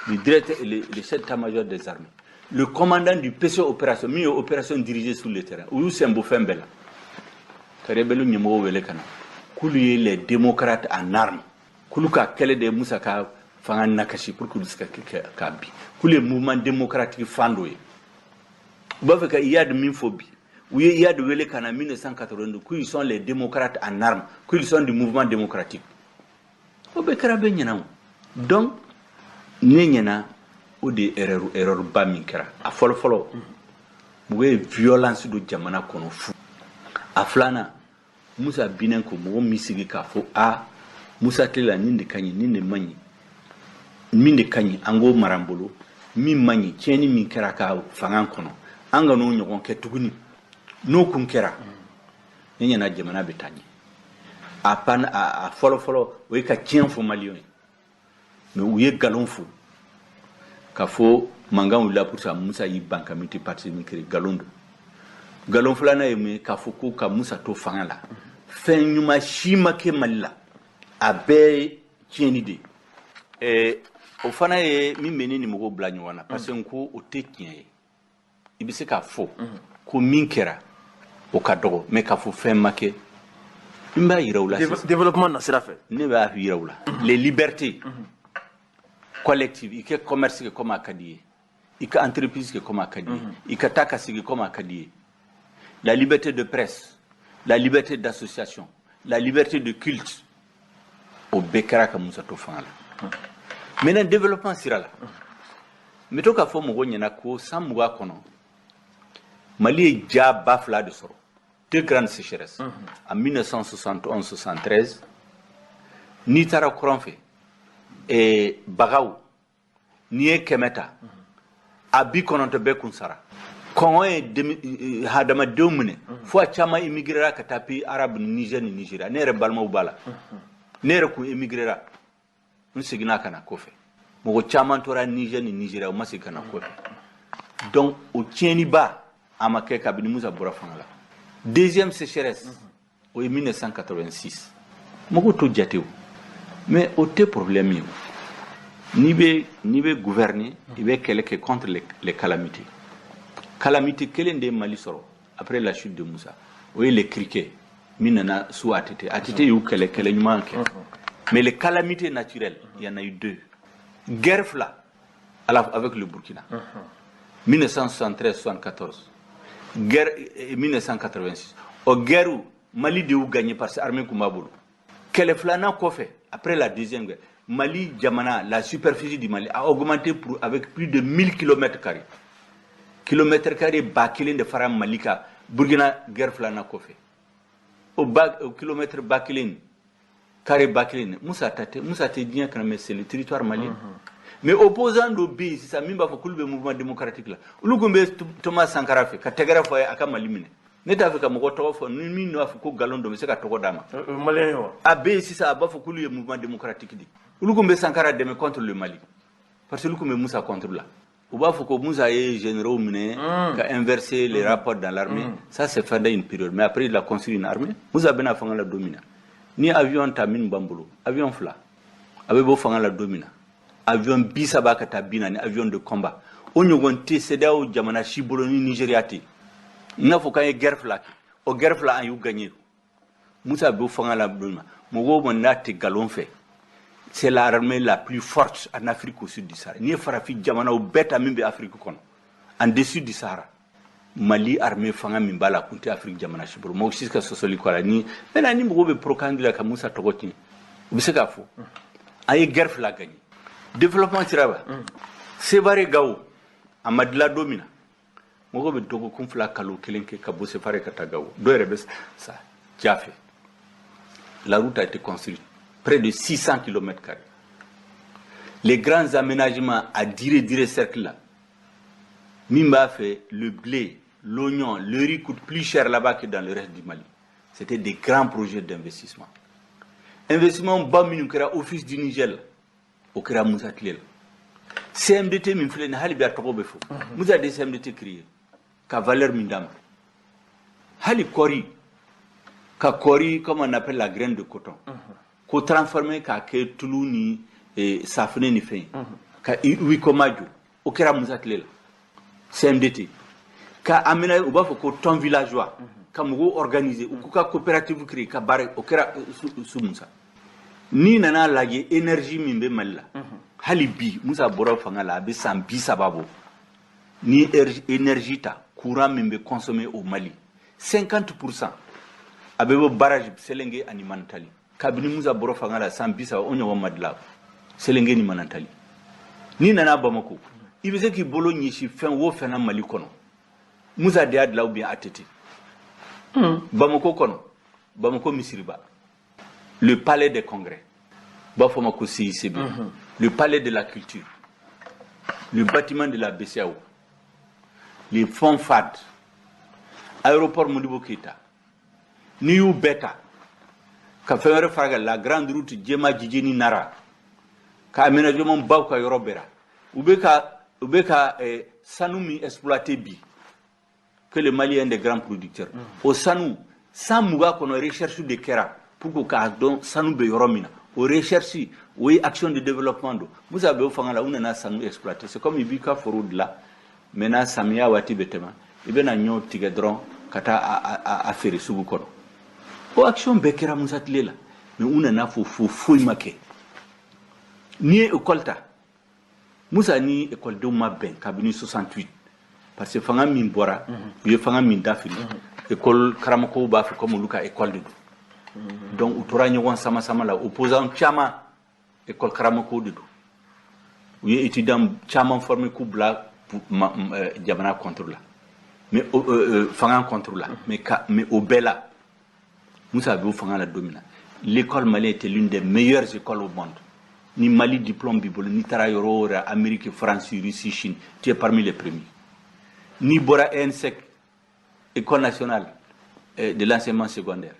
le directeur, le chef d'état-major des armées, le commandant du PC opération, min ye opération dirigée sur le terrain, u y'u sen bɔ fɛn bɛɛ la, ka rebelle ɲɛmɔgɔw wele ka na k'olu ye les démocrates en armes, k'olu ka kɛlɛ de ye Musa ka fanga nakasi pour k'olu se ka kɛ k'a bin, k'olu ye mouvement démocratique fan dɔ ye. U b'a fɛ ka Iyad min fɔ bi, u ye Iyad wele ka na 1982, qu'ils sont les démocrates en armes, qu'ils sont du mouvement démocratique. O bɛɛ kɛra bɛɛ ɲɛna o. Donc ne ɲɛna, o de ye erreur ba min kɛra. A fɔlɔ fɔlɔ, mɔgɔ ye violence don jamana kɔnɔ fu. A filanan, Musa binnen ko mɔgɔ min sigi k'a fɔ: a Musa tile la, nin de ka ɲi, nin de man ɲi, min de ka ɲi, an k'o mara an bolo, min man ɲi, tiɲɛni min kɛra ka fanga kɔnɔ, an ka n'o ɲɔgɔn kɛ tuguni. N'o kun kɛra, ne ɲɛna, jamana bɛ taa ɲɛ. A pan a fɔlɔ fɔlɔ, o ye ka tiɲɛ fɔ Maliyɛnw ye. Mais u ye nkalon fo ka fɔ mankan wulila pour ça, Musa y'i ban ka multipartisme créer, nkalon don. Nkalon filanan ye mun ye? K'a fɔ ko ka Musa to fanga la, fɛn ɲuman si ma kɛ Mali la, a bɛɛ ye tiɲɛni de ye. O fana ye min bɛ ne ni mɔgɔw bila ɲɔgɔn na, parce que n ko o tɛ tiɲɛ ye. I bɛ se k'a fɔ ko min kɛra, o ka dɔgɔ, mais k'a fɔ fɛn ma kɛ, n b'a yira u la sisan. Développement na sira fɛ. Ne b'a yira u la, les libertés collectives, i ka commerce kɛ comme a ka di ye, i ka entreprise kɛ comme a ka di ye, i ka taa ka segin comme a ka di ye, la liberté de presse, la liberté d'association, la liberté de culte, o bɛɛ kɛra ka Musa to fanga la. Maintenant, développement sira la, n bɛ to k'a fɔ mɔgɔw ɲɛna ko san 20 kɔnɔ, Mali ye ja ba fila de sɔrɔ, deux grandes sécheresses en 1971-73. N'i taara kɔrɔn fɛ, bagaw, n'i ye 100 ta, a 90 bɛɛ kun sara. Kɔngɔ ye hadamadenw minɛ fo a caman immigrera ka taa pays arabe ni Niger ni Nigeria. Ne yɛrɛ balimaw b'a la, ne yɛrɛ kun immigrera, n seginna ka na kɔfɛ. Mɔgɔ caman tora Niger ni Nigeria, u ma segin ka na kɔfɛ. Donc o tiɲɛniba a ma kɛ kabini Musa bɔra fanga la. Deuxième sécheresse, o ye 1986. Mɔgɔw t'o jate o, mais o tɛ problème ye o. N'i bɛ gouverner, i bɛ kɛlɛ kɛ contre les calamités. Calamité kelen de ye Mali sɔrɔ après la chute de Musa, o ye les criquets min nana sous ATT. ATT y'u kɛlɛ, kɛlɛ ɲuman kɛ. Mais les calamités naturelles, il y en a eu deux. Guerre fila avec le Burkina, 1973-74, guerre 1986. O guerre, Mali de y'u gagné parce que armée kun b'a bolo. Kɛlɛ filanan kɔfɛ, après la deuxième guerre, Mali jamana, la superficie du Mali a augmenté avec plus de 1000 km carrés, kilomètre carré 1000 de fara Mali kan Burkina guerre filanan kɔfɛ. O ba o kilomètre 1000 carré 1000, Musa ta tɛ, Musa tɛ diɲɛ kana, mais c'est le territoire malien. Mais opposant dɔ bɛ yen sisan min b'a fɔ k'olu bɛ mouvement démocratique la, olu kun bɛ Thomas Sankara fɛ ka tɛgɛrɛ fɔ a ye a ka Mali minɛ. Ne t'a fɛ ka mɔgɔ tɔgɔ fɔ, ni min b'a fɔ ko nkalon don, n bɛ se ka tɔgɔ d'a ma. Malien ye wa? A bɛ yen sisan, a b'a fɔ k'olu ye mouvement démocratique de, olu kun bɛ Sankara dɛmɛ contre le Mali, parce que olu kun bɛ Musa contre la. U b'a fɔ ko Musa ye généraux minɛ ka inverser les rapports dans l'armée. Ça, c'est pendant une période, mais après il a construit une armée. Musa bɛna fanga la don min na, Ni avion ta minnu b'an bolo, avion fila, a bɛ bɔ fanga la don min na, avion 30 ka taa 40 avion de combat, o ɲɔgɔn tɛ CEDEAO jamana si bolo ni Nigéria tɛ. N n'a fɔ k'an ye guerre fila kɛ, o guerre fila an y'u gagné. Musa bɛ fanga la don min na, mɔgɔw ma n'a tɛ nkalon fɛ, c'est l'armée la plus forte en Afrique au sud du Sahara. N'i ye farafin jamanaw bɛɛ ta min bɛ Afrique kɔnɔ en dessus du Sahara, Mali armée fanga min b'a la, kun tɛ Afrique jamana si bolo. Mɔgɔ si ka sɔsɔli kɔ a la. Ni maintenant ni mɔgɔw bɛ propagande la ka Musa tɔgɔ tiɲɛ, u bɛ se k'a fɔ an ye guerre fila gagné. Développement sira ba, Sevare Gawo, a ma dilan don min na, mɔgɔw bɛ dɔgɔkun 2, kalo kelen kɛ ka bɔ Sevare ka taa Gawo. Dɔw yɛrɛ bɛ sa ja fɛ. La route a été construite, près de 600 km carrés. Les grands aménagements à Diré, Diré cercle là, min b'a fɛ, le blé, l'oignon, le riz coûte plus cher là-bas que dans le reste du Mali. C'était des grands projets d'investissement. Investissement ba minnu kɛra Office du Niger la, o kɛra Musa tile la. CMDT min filɛ nin, hali bi a tɔgɔ bɛ fɔ, Musa de CMDT créé ka valeur min d'a ma. Hali kɔri, ka kɔri, comme on appelle la graine de coton, ko transformer k'a kɛ tulu ni safunɛ ni fɛn ye, ka Huicoma jɔ, o kɛra Musa tile la. CMDT ka aménager, u b'a fɔ ko ton villageois, ka mɔgɔw organiser, u k'u ka coopérative créer ka baara, o kɛra su Musa. N'i nana lajɛ, énergie min bɛ Mali la hali bi, Musa bɔra fanga la a bɛ san 30 bɔ, ni énergie ta, courant min bɛ consommer au Mali, 50% a bɛ bɔ barrage Sélingué ani Manantali. Kabini Musa bɔra fanga la san 30, o ɲɔgɔn ma dilan Sélingué ni Manantali. N'i nana Bamako, i bɛ se k'i bolo ɲɛsin fɛn o fɛn na Mali kɔnɔ, Musa de y'a dilan ou bien ATT. Bamako kɔnɔ, Bamako misiriba, le palais des congrès, u b'a fɔ ma ko CICB, le palais de la culture, le bâtiment de la BCEAO, les fonds FAD, aéroport Modibo Keïta, n'i y'u bɛɛ ta ka fɛn wɛrɛ fara kan, la grande route Jema Jijeni Nara, ka aménagement baw ka yɔrɔ bɛɛ la, u bɛ ka sanu min exploiter bi, que le Mali est un des grands producteurs, o sanu, san 20 kɔnɔ, recherche de kɛra pour que k'a dɔn sanu bɛ yɔrɔ min na. O recherche, o ye action de développement don. Musa bɛ o fanga la, u nana sanu exploiter. C'est comme i b'i ka foro dilan maintenant, samiya waati bɛ tɛmɛ, i bɛna ɲɔ tigɛ dɔrɔn ka taa a feere sugu kɔnɔ. O action bɛɛ kɛra Musa tile la, mais u nana fɔ fo foyi ma kɛ. N'i ye école ta, Musa ni écoledenw ma bɛn kabini 68, parce que fanga min bɔra, u ye fanga min dafiri, école karamɔgɔw b'a fɛ comme olu ka école de don. Donc u tora ɲɔgɔn sama sama la. Opposant caman, école karamɔgɔw de don. U ye étudiant caman formé k'u bila jamana contre la, mais fanga contre la. Mais o bɛɛ la, Musa bɛ o fanga la don min na, l'école malienne était l'une des meilleures écoles au monde. Ni Mali diplôme b'i bolo, n'i taara yɔrɔ o yɔrɔ, Amérique, France, Russie, Chine, tu es parmi les premiers. N'i bɔra ENSEC, école nationale de l'enseignement secondaire,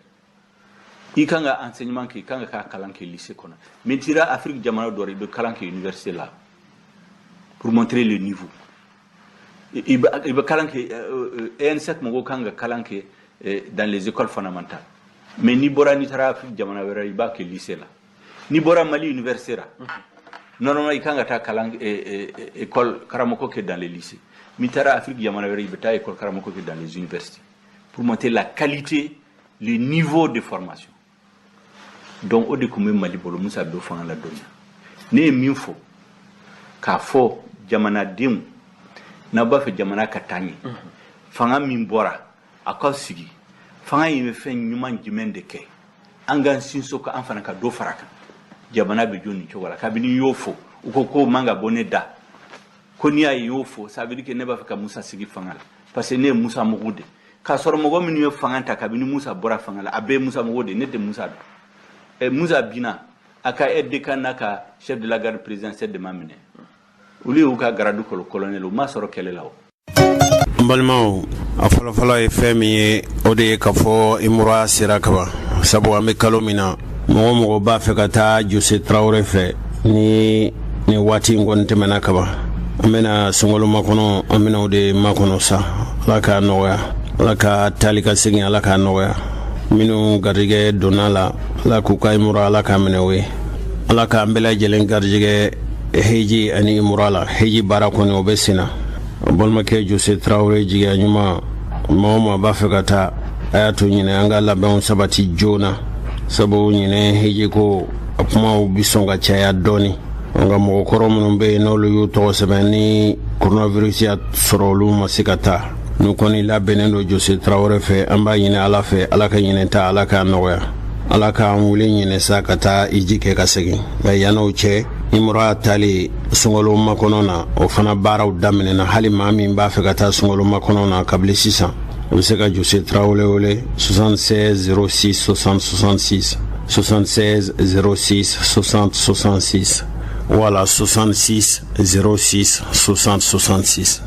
i kan ka enseignement kɛ, i kan ka kalan kɛ lycée kɔnɔ, mais n'i taara Afrique jamana dɔ la, i bɛ kalan kɛ université la, pour montrer le niveau. I bɛ kalan kɛ ENSEC, mɔgɔw kan ka kalan kɛ dans les écoles fondamentales, mais n'i bɔra, n'i taara Afrique jamana wɛrɛ, i b'a kɛ lycée la. N'i bɔra Mali université la, normalement i kan ka taa kalan école karamɔgɔ kɛ dans les lycées. N'i taara Afrique jamana wɛrɛ, i bɛ taa école karamɔgɔ kɛ dans les universités, pour montrer la qualité, le niveau de formation. Donc o de tun bɛ Mali bolo. Musa bɛ fanga la don min na, ne ye min fɔ k'a fɔ jamanadenw, n'aw b'a fɛ jamana ka taa ɲɛ, fanga min bɔra, a ka sigi, fanga in bɛ fɛn ɲuman jumɛn de kɛ, an k'an sinsin kan, an fana ka dɔ fara kan, jamana bɛ jɔ nin cogo la. Kabini n y'o fɔ, u ko k'o man ka bɔ ne da, ko n'i y'a ye n y'o fɔ, ça veut dire que ne b'a fɛ ka Musa sigi fanga la, parce que ne ye Musa mugu de. K'a sɔrɔ mɔgɔ minnu ye fanga ta kabini Musa bɔra fanga la, a bɛɛ ye Musa mugu de. Ne tɛ Musa dɔn. Musa binna, a ka aide de camp n'a ka chef de la garde présidentielle de ma minɛ, olu y'u ka grade kɔlɔ colonel, u ma sɔrɔ kɛlɛ la o. N balimaw, a fɔlɔfɔlɔ ye fɛn min ye, o de ye k'a fɔ i mura sera kaban, sabu an bɛ kalo min na, mɔgɔ mɔgɔ b'a fɛ ka taa Jose Tarawele fɛ, ni nin waati in kɔni tɛmɛna kaban, an bɛna sunkalo makɔnɔ, an bɛna o de makɔnɔ sa. Ala k'a nɔgɔya, Ala ka taali ka segin, Ala k'a nɔgɔya. Minnu garijɛgɛ donna la, Ala k'u ka imura Ala k'a minɛ o ye. Ala k'an bɛɛ lajɛlen garijɛgɛ heji ani imura la. Heji baara kɔni, o bɛ sen na. Balimakɛ Jose Tarawele, jigiya ɲuman, maa o maa b'a fɛ ka taa, a y'a to ɲinɛ an ka labɛnw sabati joona, sabu ɲinɛ heji ko a kumaw bi sɔn ka caya dɔɔni. Nka mɔgɔkɔrɔ minnu bɛ yen, n'olu y'u tɔgɔ sɛbɛn, ni coronavirus y'a sɔrɔ olu ma se ka taa, n'u kɔni labɛnnen don Jose Tarawele fɛ, an b'a ɲini Ala fɛ, Ala ka ɲinɛ ta, Ala k'a nɔgɔya, Ala k'an wuli ɲinɛ sa ka taa iji kɛ ka segin. Nka yann'o cɛ, imura taali sunkalo makɔnɔ na, o fana baaraw daminɛna. Hali maa min b'a fɛ ka taa sunkalo makɔnɔ na, kabini sisan o bɛ se ka Jose Tarawele wele 76 06 60 66, 76 06 60 66, wala 66 06 60 66.